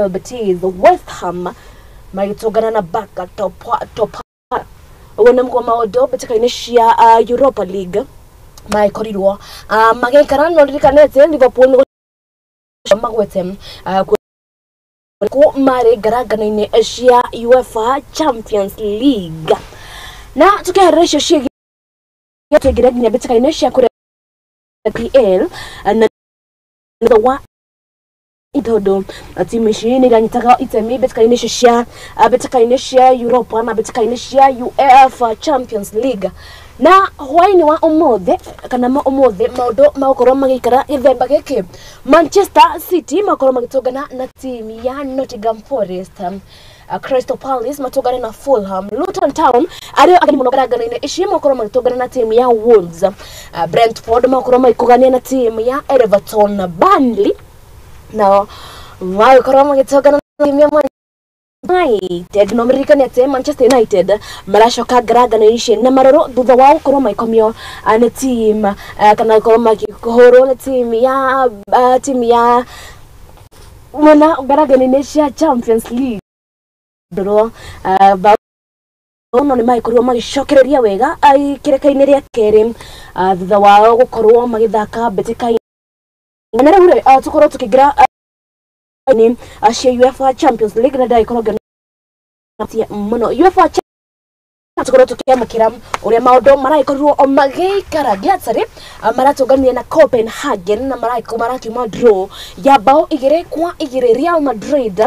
Betis, West Ham magĩtũngana na Barca Top. Ũguo nĩ mũguo maũndũ mbĩtĩka-inĩ cia Europa League magĩkorirwo magĩikara. No ririkane atĩ Liverpool nĩ magwete kũ marĩ ngarangano-inĩ cia UEFA Champions League. Na tũkĩherera icio ciĩgiĩ tũingĩre nginya mbĩtĩka-inĩ cia kũrĩa PL na wa tondũ timu ici nĩ iranyitaga itemi mbĩtĩka-inĩ icio cia mbĩtĩka-inĩ cia Europa na mbĩtĩka-inĩ cia UEFA Champions League. Na hwaĩ-inĩ wa ũmũthĩ kana ũmũthĩ maũndũ magũkorwo magĩikara gĩthemba gĩkĩ. Manchester City makorwo magĩtũngana na timu ya Nottingham Forest, Crystal Palace matũngane na Fulham, Luton Town arĩa ageni mũno ngarangano-inĩ ici makorwo magĩtũngana na timu ya Wolves, Brentford makorwo magĩkũgania na timu ya Everton, na Burnley nao magĩkorwo magĩtũngana na timu ya United. No mririkane atĩ Manchester United maracoka ngarangano ici na maroro thutha wa gũkorwo magĩkomio nĩ team kana gũkorwo makĩhũrwo nĩ timu ya mwena ngarangano-inĩ cia Champions League. Ndorwo no nĩ magĩkorirwo magĩcokereria wega kĩreka-inĩ rĩa kerĩ thutha wao gũkorwo magĩthaka mbĩtĩka-inĩ. Na rĩu rĩ tũkorwo tũkĩingĩra nĩ cia UEFA Champions League na ndagĩkorwo ngĩona mũno UEFA tukorwo tukiamukira uria maundu maragikorirwo magĩikara. Galatasaray maratũnganire na Copenhagen na marakiuma draw ya bao 2-2. Real Madrid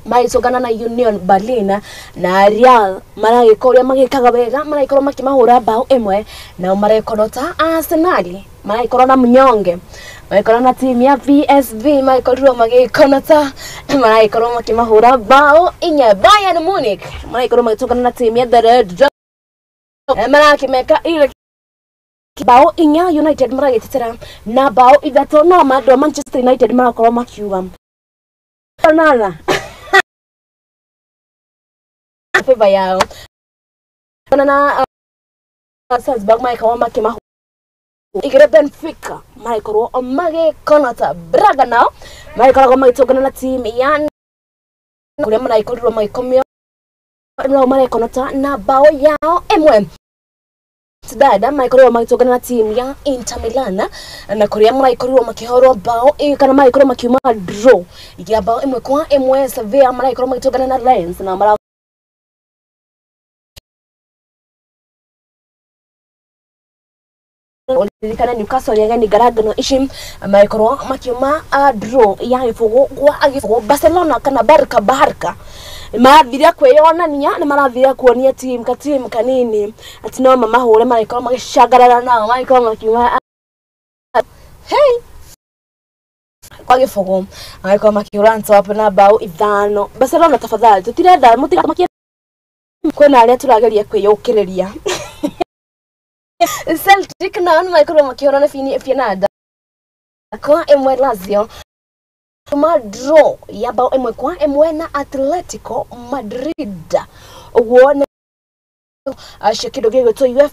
magĩtũngana na Union Berlin na Real maragĩkorwo ũrĩa magĩkaga wega maragĩkorwo makĩmahũra bao 1. Nao marekonota Arsenal maragĩkorwo na mnyonge magĩkorwo na timu ya PSV magĩkorirwo magĩkonota maragĩkorwo makĩmahũra bao 4. Bayern Munich maragĩkorwo magĩtũngana na timu ya The Red Devils marakĩmeka ile bao 4. United maragĩtetera na bao 3 no andũ a Manchester United marakorwo makiuga onana favor yao na Salzburg magĩkorwo makĩmahũra 2. Benfica magĩkorwo magĩkonota. Braga nao magĩkoragwo magĩtũngana na timu ya kũrĩa maragĩkorirwo magĩkomio nao marekonota na bao yao 1. Dada magĩkorirwo magĩtũngana na timu ya Inter Milan na kũrĩa maragĩkorirwo makĩhorwo bao kana magĩkorwo makiuma draw ya bao 1-1. Sevilla maragĩkorwo magĩtũngana na Lens na mara Ririkana Newcastle yageni ngarangano ici magĩkorwo makiuma draw ya 0-0. Barcelona kana Barca marathire kwĩyonania nĩ marathire kuonia team ka team kanini atĩ no mamahũre magĩkorwo magĩcangarara nao magĩkorwo makiuma hey kwa 0 magĩkorwo makĩhũra Antwerp na bao 5. Barcelona tafadhali tũtirenda mũtigamakie kwĩna arĩa tũrageria kwĩyũkĩrĩria. Celtic nao nĩ magĩkorwo makĩhũrwo nĩ Feyenoord 1. Lazio ma draw ya bao 1-1 na Atletico Madrid. Ũguo nĩ cia kĩndũ gĩgwĩtwo UEFA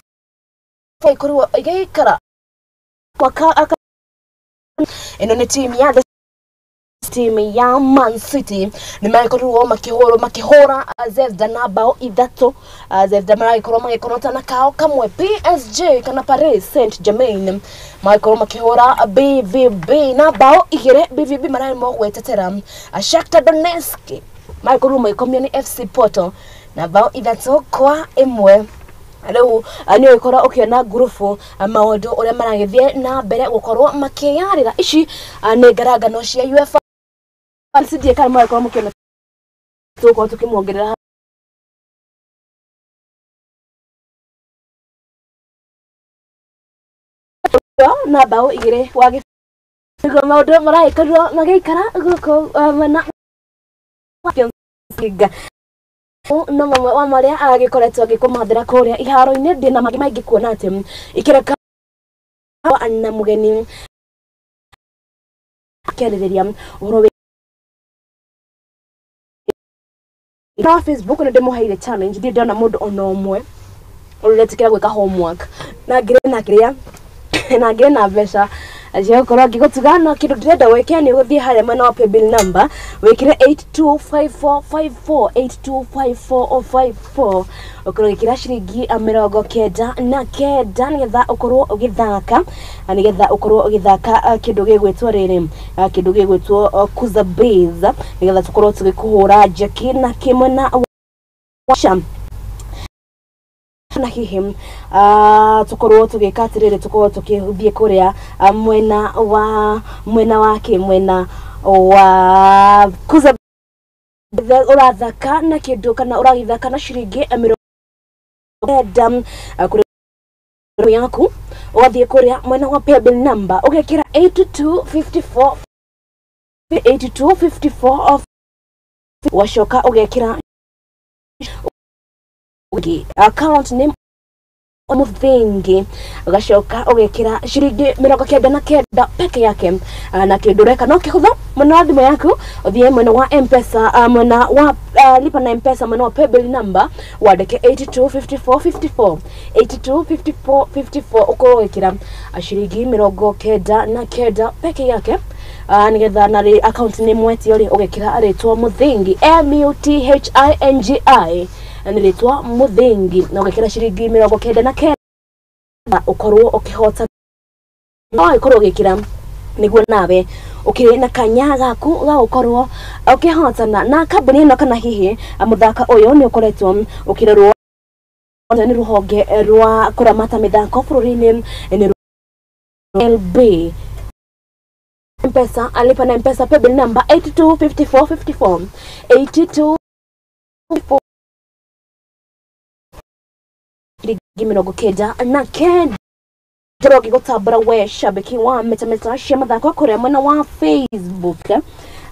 ĩkorirwo ĩgĩikara mwaka. Ĩno nĩ timu ya timu ya Man City nĩ magĩkorirwo makĩhũra Zvezda na bao 3. Zvezda maragĩkorwo magĩkonota na kao kamwe. PSG kana Paris Saint-Germain magĩkorwo makĩhũra BVB na bao 2. BVB mararemwo gwĩtetera. Shakhtar Donetsk magĩkorirwo magĩkomio nĩ FC Porto na bao 3-1. Rĩu nĩ ũgĩkorwo ũkĩona ngurubu maũndũ ũrĩa maragĩthiĩ na mbere gũkorwo makĩyarĩra. Ici nĩ ngarangano cia UEFA. Ndiĩ kana mũgagĩkorwo mũkĩona tũgũkorwo tũkĩmuongerera na bao 2 Niguo maũndũ maragĩkorwo magĩikara gũkũ mwena no mamwe wa marĩa agĩkoretwo agĩkũmathĩra kũrĩa iharo-inĩ. Ndĩna mangĩ maingĩ kuona atĩ ikĩreka na mũgeni akĩarĩrĩria ũhoro wa Facebook. Nĩ ndĩmũheire challenge, ndirĩ ndona mũndũ ona ũmwe ũretĩkĩra gwĩka homework na ngĩrĩ na kĩrĩa na ngĩrĩ na mbeca cia gũkorwo ngĩgũtuga. No kĩndũ ndĩrenda wĩke nĩ ũgũthiĩ harĩa mwena wa paybill number wĩkĩre 825454 825454, ũkorwo ũgĩkĩra ciringi 99 nĩgetha ũkorwo ũgĩthaka, nĩgetha ũkorwo ũgĩthaka kĩndũ gĩgwĩtwo rĩrĩ, kĩndũ gĩgwĩtwo Kuza Base, nĩgetha tũkorwo tũgĩkũhũra njeki na kĩmwena wa na hihi tukorwo tugika atiriri, tukorwo tukithie kuria mwena wa mwena wake mwena wa Kuza urathaka na kindu kana uragithaka na ciringi 90 kuri yaku, ugathie kuria mwena wa paybill number ugekira 8254 8254, wacoka ugekira account name Muthingi, ugacoka ugekira ciringi 99 peke yake. Na kindu ureka no kihutho muno, thimu yaku uthie mwena wa M-Pesa, mwena wa lipa na M-Pesa, mwena wa paybill number wandike 825454 825454, ukorwo ugikira ciringi 99 peke yake, nigetha na account name wetio ri ugekira ritwa Muthingi, MUTHINGI, nĩ rĩtwa Muthingi, na ũgekĩra ciringi 99 ũkorwo ũkĩhota no ũkorwo ũgĩkĩra nĩguo nawe ũkĩrĩ na kanya gaku ga gũkorwo ũkĩhotana na kambuni ĩno. Kana hihi mũthako ũyũ nĩ ũkoretwo ũkĩrorwo nĩ rũhonge rwa kũramata mĩthako bũrũri-inĩ nĩ LB. M-Pesa, alipa na M-Pesa paybill number 825454 82 99. Ngĩgũtambũra we shabiki wa metameta cia mathako kũrĩa mwena wa Facebook.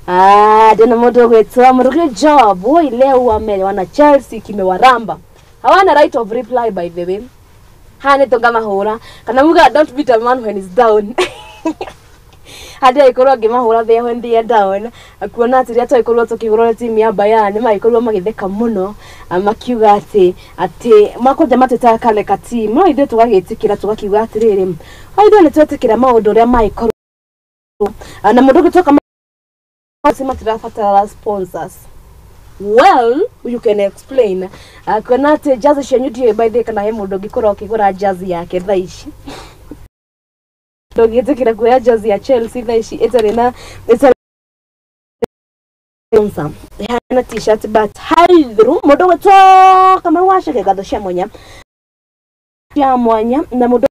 Ndĩna mũndũ ũgwĩtwo Mũrugi Job. Woi, leo wamewana Chelsea kimewaramba, hawana right of reply. By the way, haha nĩ tũngamahũra kana muga don't beat a man when he's down. Harĩa ikorwo ngĩmahũra there when they are down, kuona atĩ rĩrĩa twagĩkorirwo tũkĩhũrwo nĩ timu ya Bayern nĩ magĩkorirwo magĩtheka mũno, makiuga atĩ makwanja matwĩtaga kale ka team, no ithuĩ tũgagĩtĩkĩra tũgakiuga atĩrĩrĩ, o ithuĩ nĩ twetĩkĩra maũndũ ũrĩa magĩkorwo na mũndũ ũngĩtuĩka matirabatara sponsors. Well, you can explain, kuona atĩ jazi cianyu ndiũĩ by the way kana he mũndũ ũngĩkorwo akĩgũra jazi yake thaa ici. Ndũngĩtĩkĩra kuoya jazi ya Chelsea thaa ici ĩtarĩ na ĩtarĩ sponsor, ĩhana t-shirt. But haithuru mũndũ ũgwĩtwo Kamau wa Chege, ngatho cia mwanya cia mwanya na mũndũ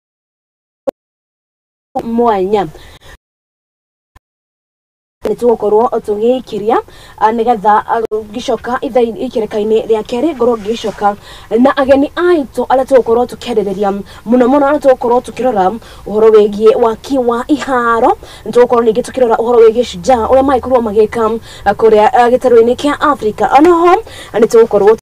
mwanya nĩ tũgũkorwo tũgĩikiria nĩgetha ngĩcoka ikĩreka-inĩ rĩa kerĩ ngorwo ngĩcoka na ageni aitũ arĩa tũgũkorwo tũkĩarĩrĩria mũno mũno, arĩa tũgũkorwo tũkĩrora ũhoro wĩgiĩ waki wa iharo. Nĩ tũgũkorwo ningĩ tũkĩrora ũhoro wĩgiĩ Shujaa ũrĩa magĩkorwo magĩka kũrĩa gĩtarũ-inĩ kĩa Africa. Onoho nĩ tũgũkorwo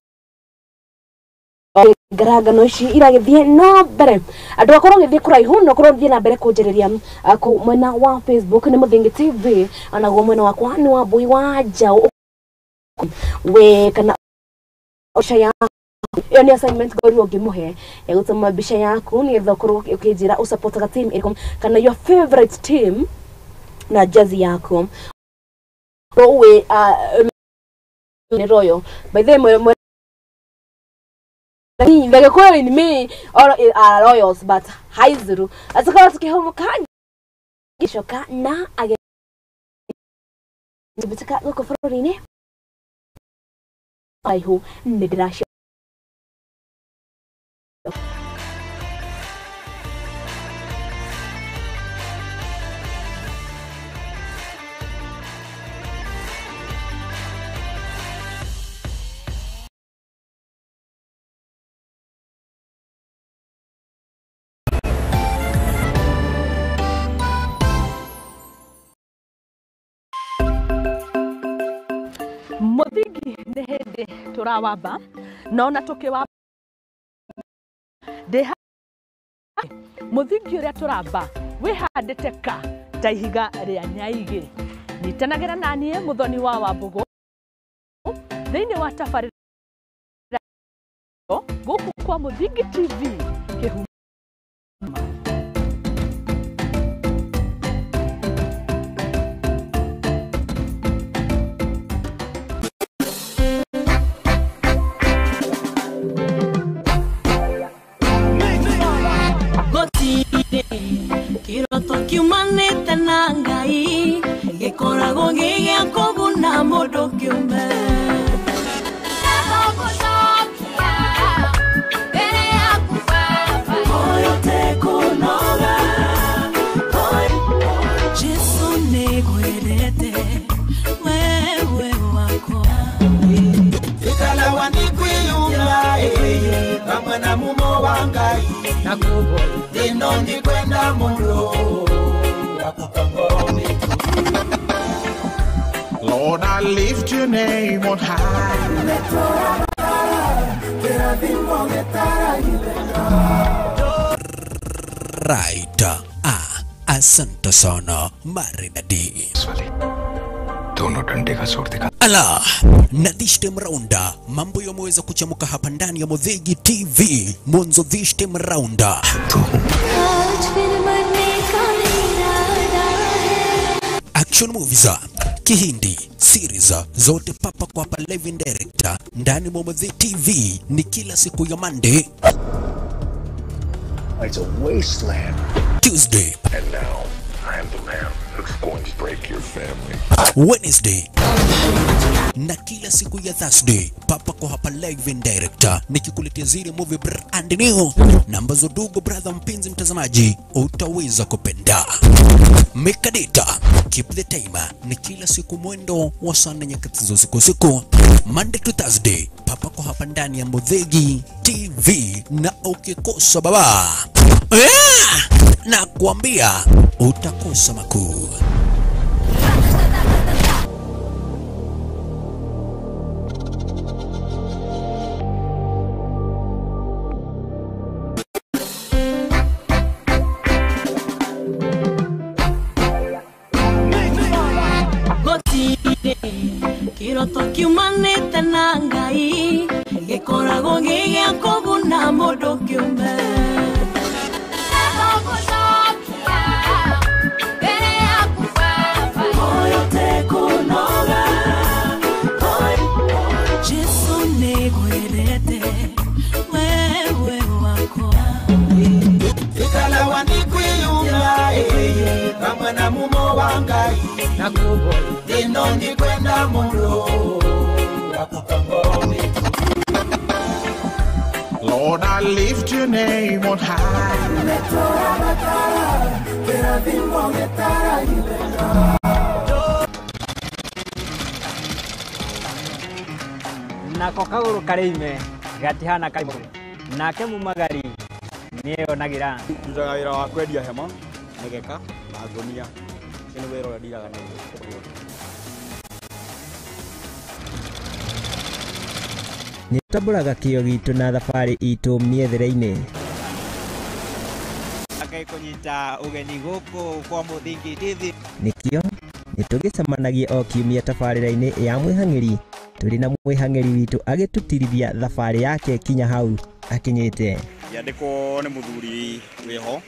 ngarangano ici iragĩthiĩ na mbere, andũ akorwo ũgĩthiĩ kũraihu na ũkorwo ũgĩthiĩ na mbere kũnjĩrĩria kũu mwena wa Facebook nĩ Mũthingi TV, onaguo mwena wakwa nĩ wa Mbui wa Njaũ. We kana mbica yaku, ĩyo nĩ assignment ngorirwo ngĩmũhe ya gũtũma mbica yaku nĩgetha ũkorwo ũkĩnjĩra ũsupportaga team ĩrĩkũ kana your favorite team na jezi yaku wĩ nĩ royal. By the way, the Gikuyu in me all are royals, but haizuru atukorwo tukihumuka gicoka na ageni bituka gũkũ bũrũri-inĩ aihu nĩ ndĩracio. Muthingi nĩ hĩndĩ tũrawamba na ona tũkĩwamba ndĩ muthingi ũrĩa tũramba wĩhandĩte ka ta ihiga rĩa nyaigĩ. Nyitanagĩra na niĩ Muthoni wa Wambũgũ thĩinĩ wa tabarĩra gũkũ kwa Muthingi TV kĩhumo. Kiroto kiumanĩte na Ngai gĩkoragwo gĩ gĩa kũguna mũndũ kĩũmbe. Jesu nĩngwendete wewe wakwa. Ikalawa nikwiyumba hamwe na mumo wa Ngai ino ndikwenda muno. Lord, I lift your name on high. Right. Asante sana Marinadi. दोनों डंडे का जोर दिखा Ala, na this time round mambo yameweza kuchamuka hapa ndani ya Muthingi TV. Mwanzo this time round. Action movies, Kihindi, series zote papa kwa hapa live and direct ndani mwa Muthingi TV ni kila siku ya Monday. It's a wasteland. Tuesday. And now I am the man who's going to break your family. Wednesday na kila siku ya Thursday papa kwa hapa live and direct nikikuletea zile movie brand new na ambazo dugo brother mpenzi mtazamaji utaweza kupenda. Mekadita keep the timer ni kila siku mwendo wa saa nne nyakati za usiku siku Monday to Thursday papa kwa hapa ndani ya Muthingi TV, na ukikosa baba na kuambia utakosa makuu. Kiroto kiumanĩte na Ngai gĩkoragwo gĩ gĩa kũguna mũndũ kĩũmbe. Jesu nĩngwendete wewe wakwa. Ikalawa nikwiyumba hamwe na mumo wa Ngai ino ndikwenda muno. Lord, I lift your name on high. Nako kagũrũ karĩime gatihana kaimũ nake mumagari nĩeyonagira. Ndutaga wĩra wa kwendia hema, mĩgeka na ngũnia. Ũcio nĩ wĩra ũrĩa ndiraga naguo. Nĩtũtambũraga kĩo gitũ na thabarĩ itũ mĩethere-inĩ. Ngai kũnyita ũgeni gũkũ kwa Muthingi TV. Nĩkĩo nĩtũgĩcemanagia o kiumia tabarĩra-inĩ ya mwĩhang'ĩri tũrĩ na mwĩhang'ĩri witũ agĩtũtirithia thabarĩ yake kinya hau akinyĩte. Yandĩkwo nĩ mũthuri wĩho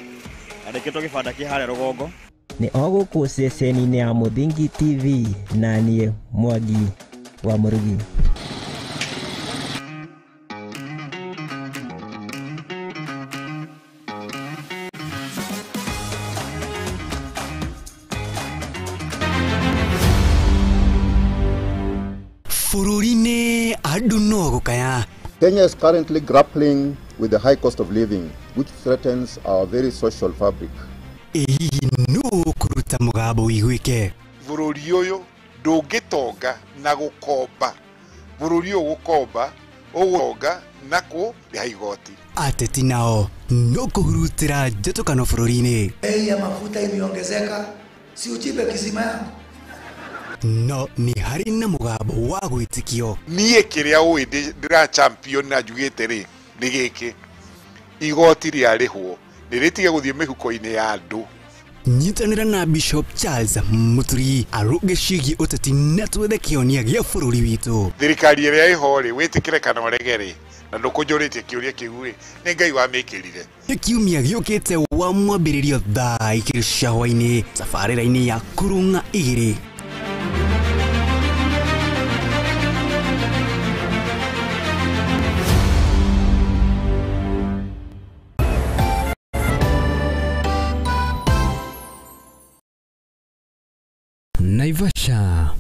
andĩkĩtwo gĩbanda kĩ harĩa rũgongo. Nĩ o gũkũ ceceni-inĩ ya Muthingi TV na niĩ Mwangi wa Mũrugi. Bũrũri-inĩ andũ no gũkaya. Kenya is currently grappling with the high cost of living, which threatens our very social fabric. Ĩ hihi nũ ũkũruta mũgambo ũiguĩke? Bũrũri ũyũ ndũngĩtonga na gũkomba. Bũrũri ũyũ gũkomba, ũgũtonga na kũrĩha igoti. Ateti nao no kũhurutĩra njatũkano bũrũri-inĩ. Bei ya mafuta imeongezeka, si uchimbe kisima yangu. No nĩ harĩ na mũgambo wa gwĩtĩkio. Niĩ kĩrĩa ũĩ ndĩra champion na njugĩte rĩ nĩ gĩkĩ, igoti rĩarĩhwo nĩ rĩtige gũthiĩ mĩhuko-inĩ ya andũ. Nyitanĩra na Bishop Charles Muturi arũnge ciĩgiĩ ũteti na twethe kĩhonia gĩa bũrũri witũ. Thirikari ĩrĩa ĩho rĩ, wĩtĩkĩre kana ũrege rĩ, na ndũkũnjũrĩtie kĩũria kĩu rĩ, nĩ Ngai wamĩkĩrire. Kiumia gĩũkĩte wa mwambĩrĩrio thaa 2 cia hwaĩ-inĩ tabarĩra-inĩ ya Kũrũng'a 2. Naivasha.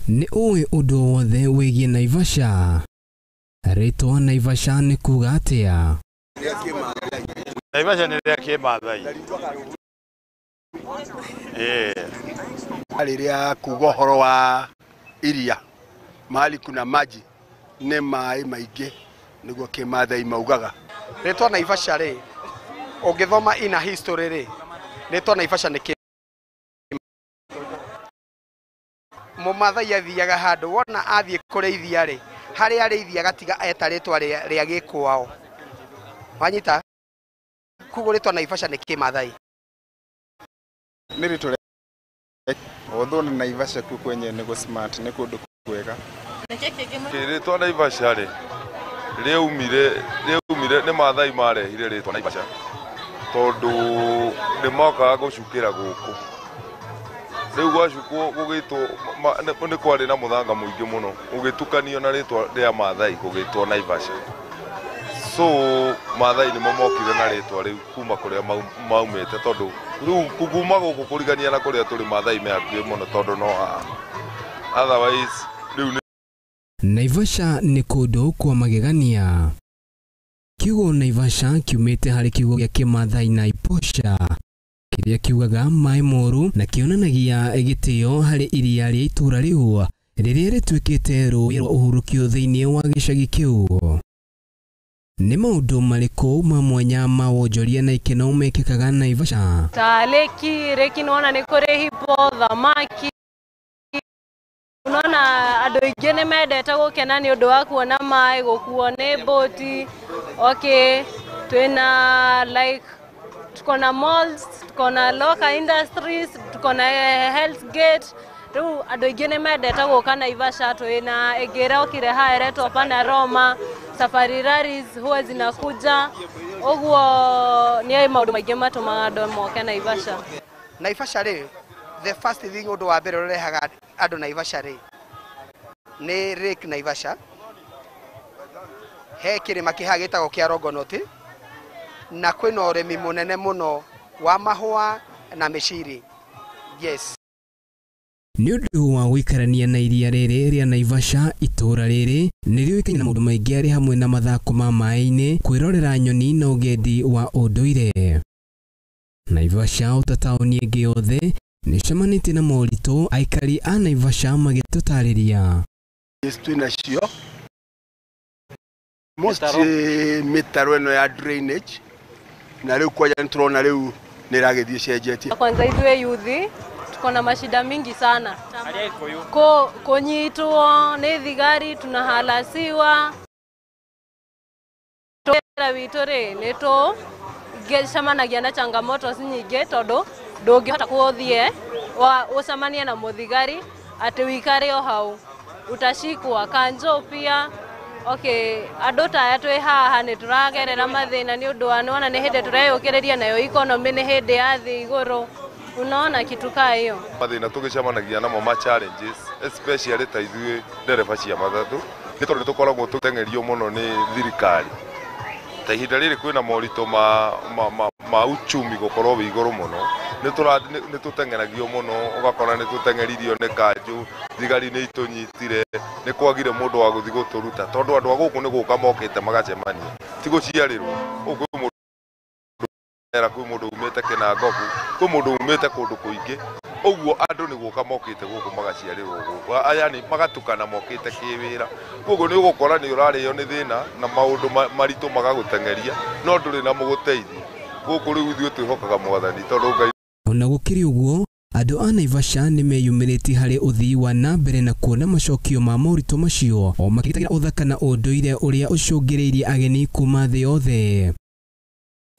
Nĩ ũĩ ũndũ wothe wĩgiĩ Naivasha? Rĩtwa Naivasha nĩ kuuga atĩa? Naivasha nĩ rĩa kĩmathai. Rĩrĩa kuga ũhoro wa iria, mahali kuna maji nĩ maĩ maingĩ, nĩguo kĩmathai maugaga. Rĩtwa Naivasha rĩ, ũngĩthoma ina history rĩ, rĩtwa Naivasha nĩ kĩ Mũmathai athiaga handũ, wona athiĩ kũrĩithia rĩ, harĩa arĩithia gatiga eta rĩtwa rĩa gĩkwao. Wanyita? Koguo rĩtwa Naivasha nĩ kĩmathai. Nĩ rĩtwa although na Naivasha kuo kwenyewe nĩ smart, nĩ kũndũ kwega. Rĩtwa Naivasha rĩ rĩaumire nĩ Mathai marehire rĩtwa Naivasha tondũ nĩ mokaga gũcukĩra gũkũ. Rĩu gwacukwo gũgĩtwo nĩ kwarĩ na mũthanga mũingĩ mũno ũgĩtukanio na rĩtwa rĩa Mathai gũgĩtwo Naivasha. So Mathai nĩmo mokire na rĩtwa rĩu kuma kũrĩa maumĩte tondũ rĩu kuma gũkũ kũrigania na kũrĩa tũrĩ Mathai me hakuhĩ mũno tondũ no haha. Otherwise rĩu. Naivasha nĩ kũndũ kwa magegania. Kiugo Naivasha kiumĩte harĩ kiugo gĩa kĩmathai Naiposha kĩrĩa kiugaga maĩ moru na kĩonanagia gĩtĩo harĩ iria rĩa itũũra rĩu rĩrĩa rĩtuĩkĩte rũĩ rwa ũhurũkio thĩinĩ wa gĩcagi kĩu. Nĩ maũndũ marĩkũ ma mwanya ma wonjoria na ikeno mekĩkaga Naivasha? Ta leki, reki nĩwona nĩ kũrĩ hipo, thamaki. Unaona andũ aingĩ nĩ mendete gũkena nĩ ũndũ wa kuona maĩ, gũkuo nĩ boti. Okay, twĩna like tuko na malls, tuko na local industries, tuko na health gate. Rĩu andũ aingĩ nĩ mendete gũka Naivasha. Twĩna ĩngĩ ĩrokire haha ĩretwo Panorama, safari rallies huwa zinakuja. Ũguo nĩ maũndũ maingĩ matũmaga andũ moke Naivasha. Naivasha rĩ, the first thing ũndũ wa mbere ũrehaga andũ Naivasha rĩ nĩ Lake Naivasha. He kĩrĩma kĩhaha gĩtagwo kĩa Longonot, na kwĩna ũrĩmi mũnene mũno wa mahũa na mĩciri. Yes. Nĩ ũndũ wa gũikarania na iria rĩrĩ rĩa Naivasha, itũũra rĩrĩ nĩ rĩũĩkaine na maũndũ maingĩ arĩ hamwe na mathako ma maĩ-inĩ, kwĩrorera nyoni na ũgendi wa ũndũire. Naivasha ota taũni ĩngĩ yothe nĩcemanĩtie na moritũ, aikari a Naivasha magĩtũtarĩria. Twĩnacio most mĩtaro ĩno ya drainage, na rĩu kwanja nĩ tũrona rĩu nĩ ĩragĩthiĩ ĩcenjetie. Kwanza ithuĩ yuthi tuko na mashida mingi sana. Kunyitwo nĩ thigari, tunahalasiwa. Wĩra witũ rĩ nĩ tũgĩcemanagia na changamoto nyingĩ tondũ ndũngĩhota gũthiĩ ũcemanie na mũthigari atĩ wĩikare o hau, utashikwa. Kanjo pia. Okay, andũ ta aya twĩ haha nĩ tũragerera mathĩna nĩ ũndũ wa nĩwona nĩ hĩndĩ tũreyũkĩrĩria nayo economy nĩ hĩndĩ ya thĩ igũrũ. Unaona kitu kaa hiyo. Mathĩna tũgĩcemanagia namo ma challenges especially ta ithuĩ ndereba cia matatũ nĩ tondũ tũkoragwo tũteng'erio mũno nĩ thirikari. Ta ihinda rĩrĩ kwĩna moritũ ma uchumi gũkorwo wĩ igũrũ mũno, nĩ tũteng'eragio mũno, ũgakora nĩ tũteng'eririo nĩ kanjũ, thigari nĩ itũnyitire, nĩ kwagire mũndũ wa gũthiĩ gũtũruta tondũ andũ a gũkũ nĩ gũka mokĩte magacemania, ti gũciarĩrwo. Gũkũ kwĩ mũndũ kwĩ mũndũ umĩte Kĩnangobu, kwĩ mũndũ umĩte kũndũ kũingĩ, ũguo andũ nĩ gũka mokĩte gũkũ magaciarĩrwo gũkũ, yani magatukana mokĩte kĩwĩra. Koguo nĩ ũgũkora nĩ ũrarĩo nĩ thĩna na maũndũ maritũ magagũteng'eria, no ndũrĩ na mũgũteithia. Gũkũ rĩu ithuĩ twĩhokaga Mwathani tondũ Ngai. Ona gũkĩrĩ ũguo, Andũ a Naivasha nĩ meyumĩrĩtie harĩ ũthii wa na mbere na kuona macokio ma moritũ macio o makĩgitagĩra ũthaka na ũndũire ũrĩa ũcũngĩrĩirie ageni kuma thĩ yothe.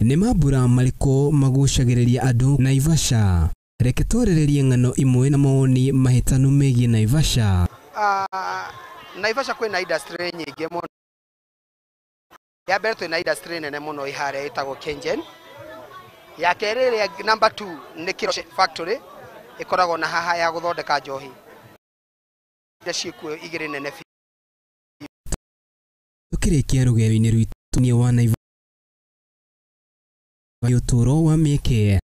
Nĩ mambura marĩkũ magucagĩrĩria andũ Naivasha? Reke twarĩrĩrie ng'ano imwe na mawoni mahĩtanu megiĩ Naivasha. Naivasha kwĩna industry nyingĩ mũno. Ya mbere twĩna industry nene mũno ĩ harĩa ĩtagwo KenGen. Ya kerĩ ĩrĩa number 2 nĩ Keroche factory ĩkoragwo na haha ya gũthondeka njohi. Iria ciĩkuo igĩrĩ nene biũ. Tũkĩrĩkia rũgendo-inĩ rwitũ nĩ wa Naivasha ũtũũro wa mĩeke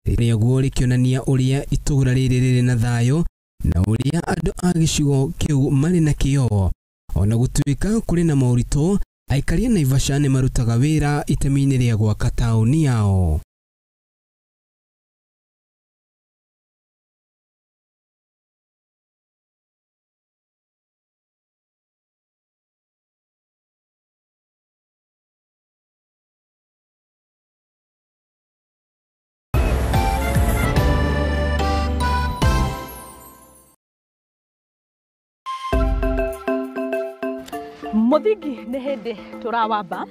rĩaguo rĩkĩonania ũrĩa itũũra rĩrĩ rĩrĩ na thayũ na ũrĩa andũ a gĩcigo kĩu marĩ na kĩyo. Ona gũtuĩka kũrĩ na moritũ, aikari a Naivasha nĩ marutaga wĩra itemi-inĩ rĩa gwaka taũni yao. Muthingi nĩ hĩndĩ tũrawamba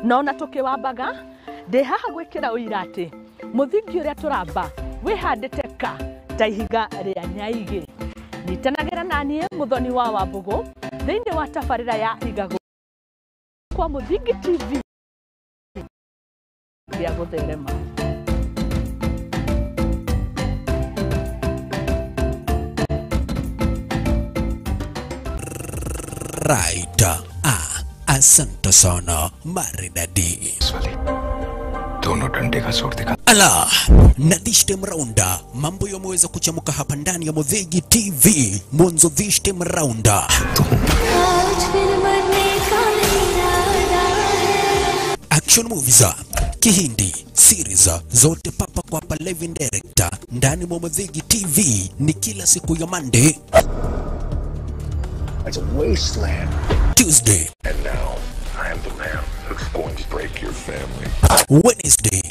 na ona tũkĩwambaga ndĩ haha gwĩkĩra ũira atĩ mũthingi ũrĩa tũramba wĩhandĩte ka ta ihiga rĩa nyaigĩ. Nyitanagĩra na niĩ Muthoni wa Wambũgũ thĩinĩ wa tabarĩra ya Igagũrĩro kwa Mũthingi TV gĩa gũtherema. Right. Asante sana maridadi. Ala, na this time round mambo yameweza kuchamuka hapa ndani ya Muthigi TV. Mwanzo this time round. Action movies, Kihindi, series zote papa kwa hapa live and direct ndani mwa Muthigi TV ni kila siku ya Monday. It's a wasteland. Tuesday. And now, I am the man who's going to break your family. Wednesday.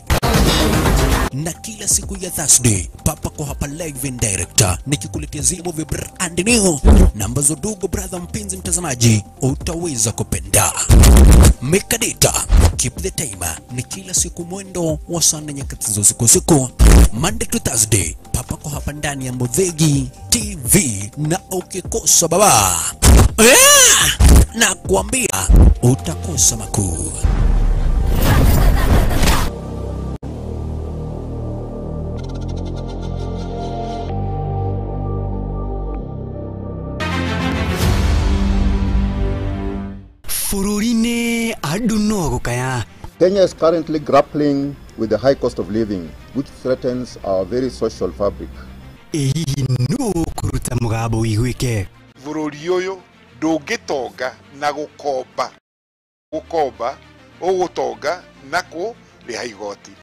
Na kila siku ya Thursday, papa kwa hapa live and direct nikikuletea zile movie brand new namba za dogo brother mpenzi mtazamaji utaweza kupenda. Make a data, keep the time ni kila siku mwendo wa saa nne nyakati za usiku usiku, Monday to Thursday, papa kwa hapa ndani ya Muthigi TV, na ukikosa baba na kuambia utakosa makuu. Bũrũri-inĩ andũ no gũkaya. Kenya is currently grappling with the high cost of living, which threatens our very social fabric. Ĩ hihi nũ ũkũruta mũgambo ũiguĩke? Bũrũri ũyũ ndũngĩtonga na gũkomba, gũkomba ũgũtonga na kũrĩha igoti.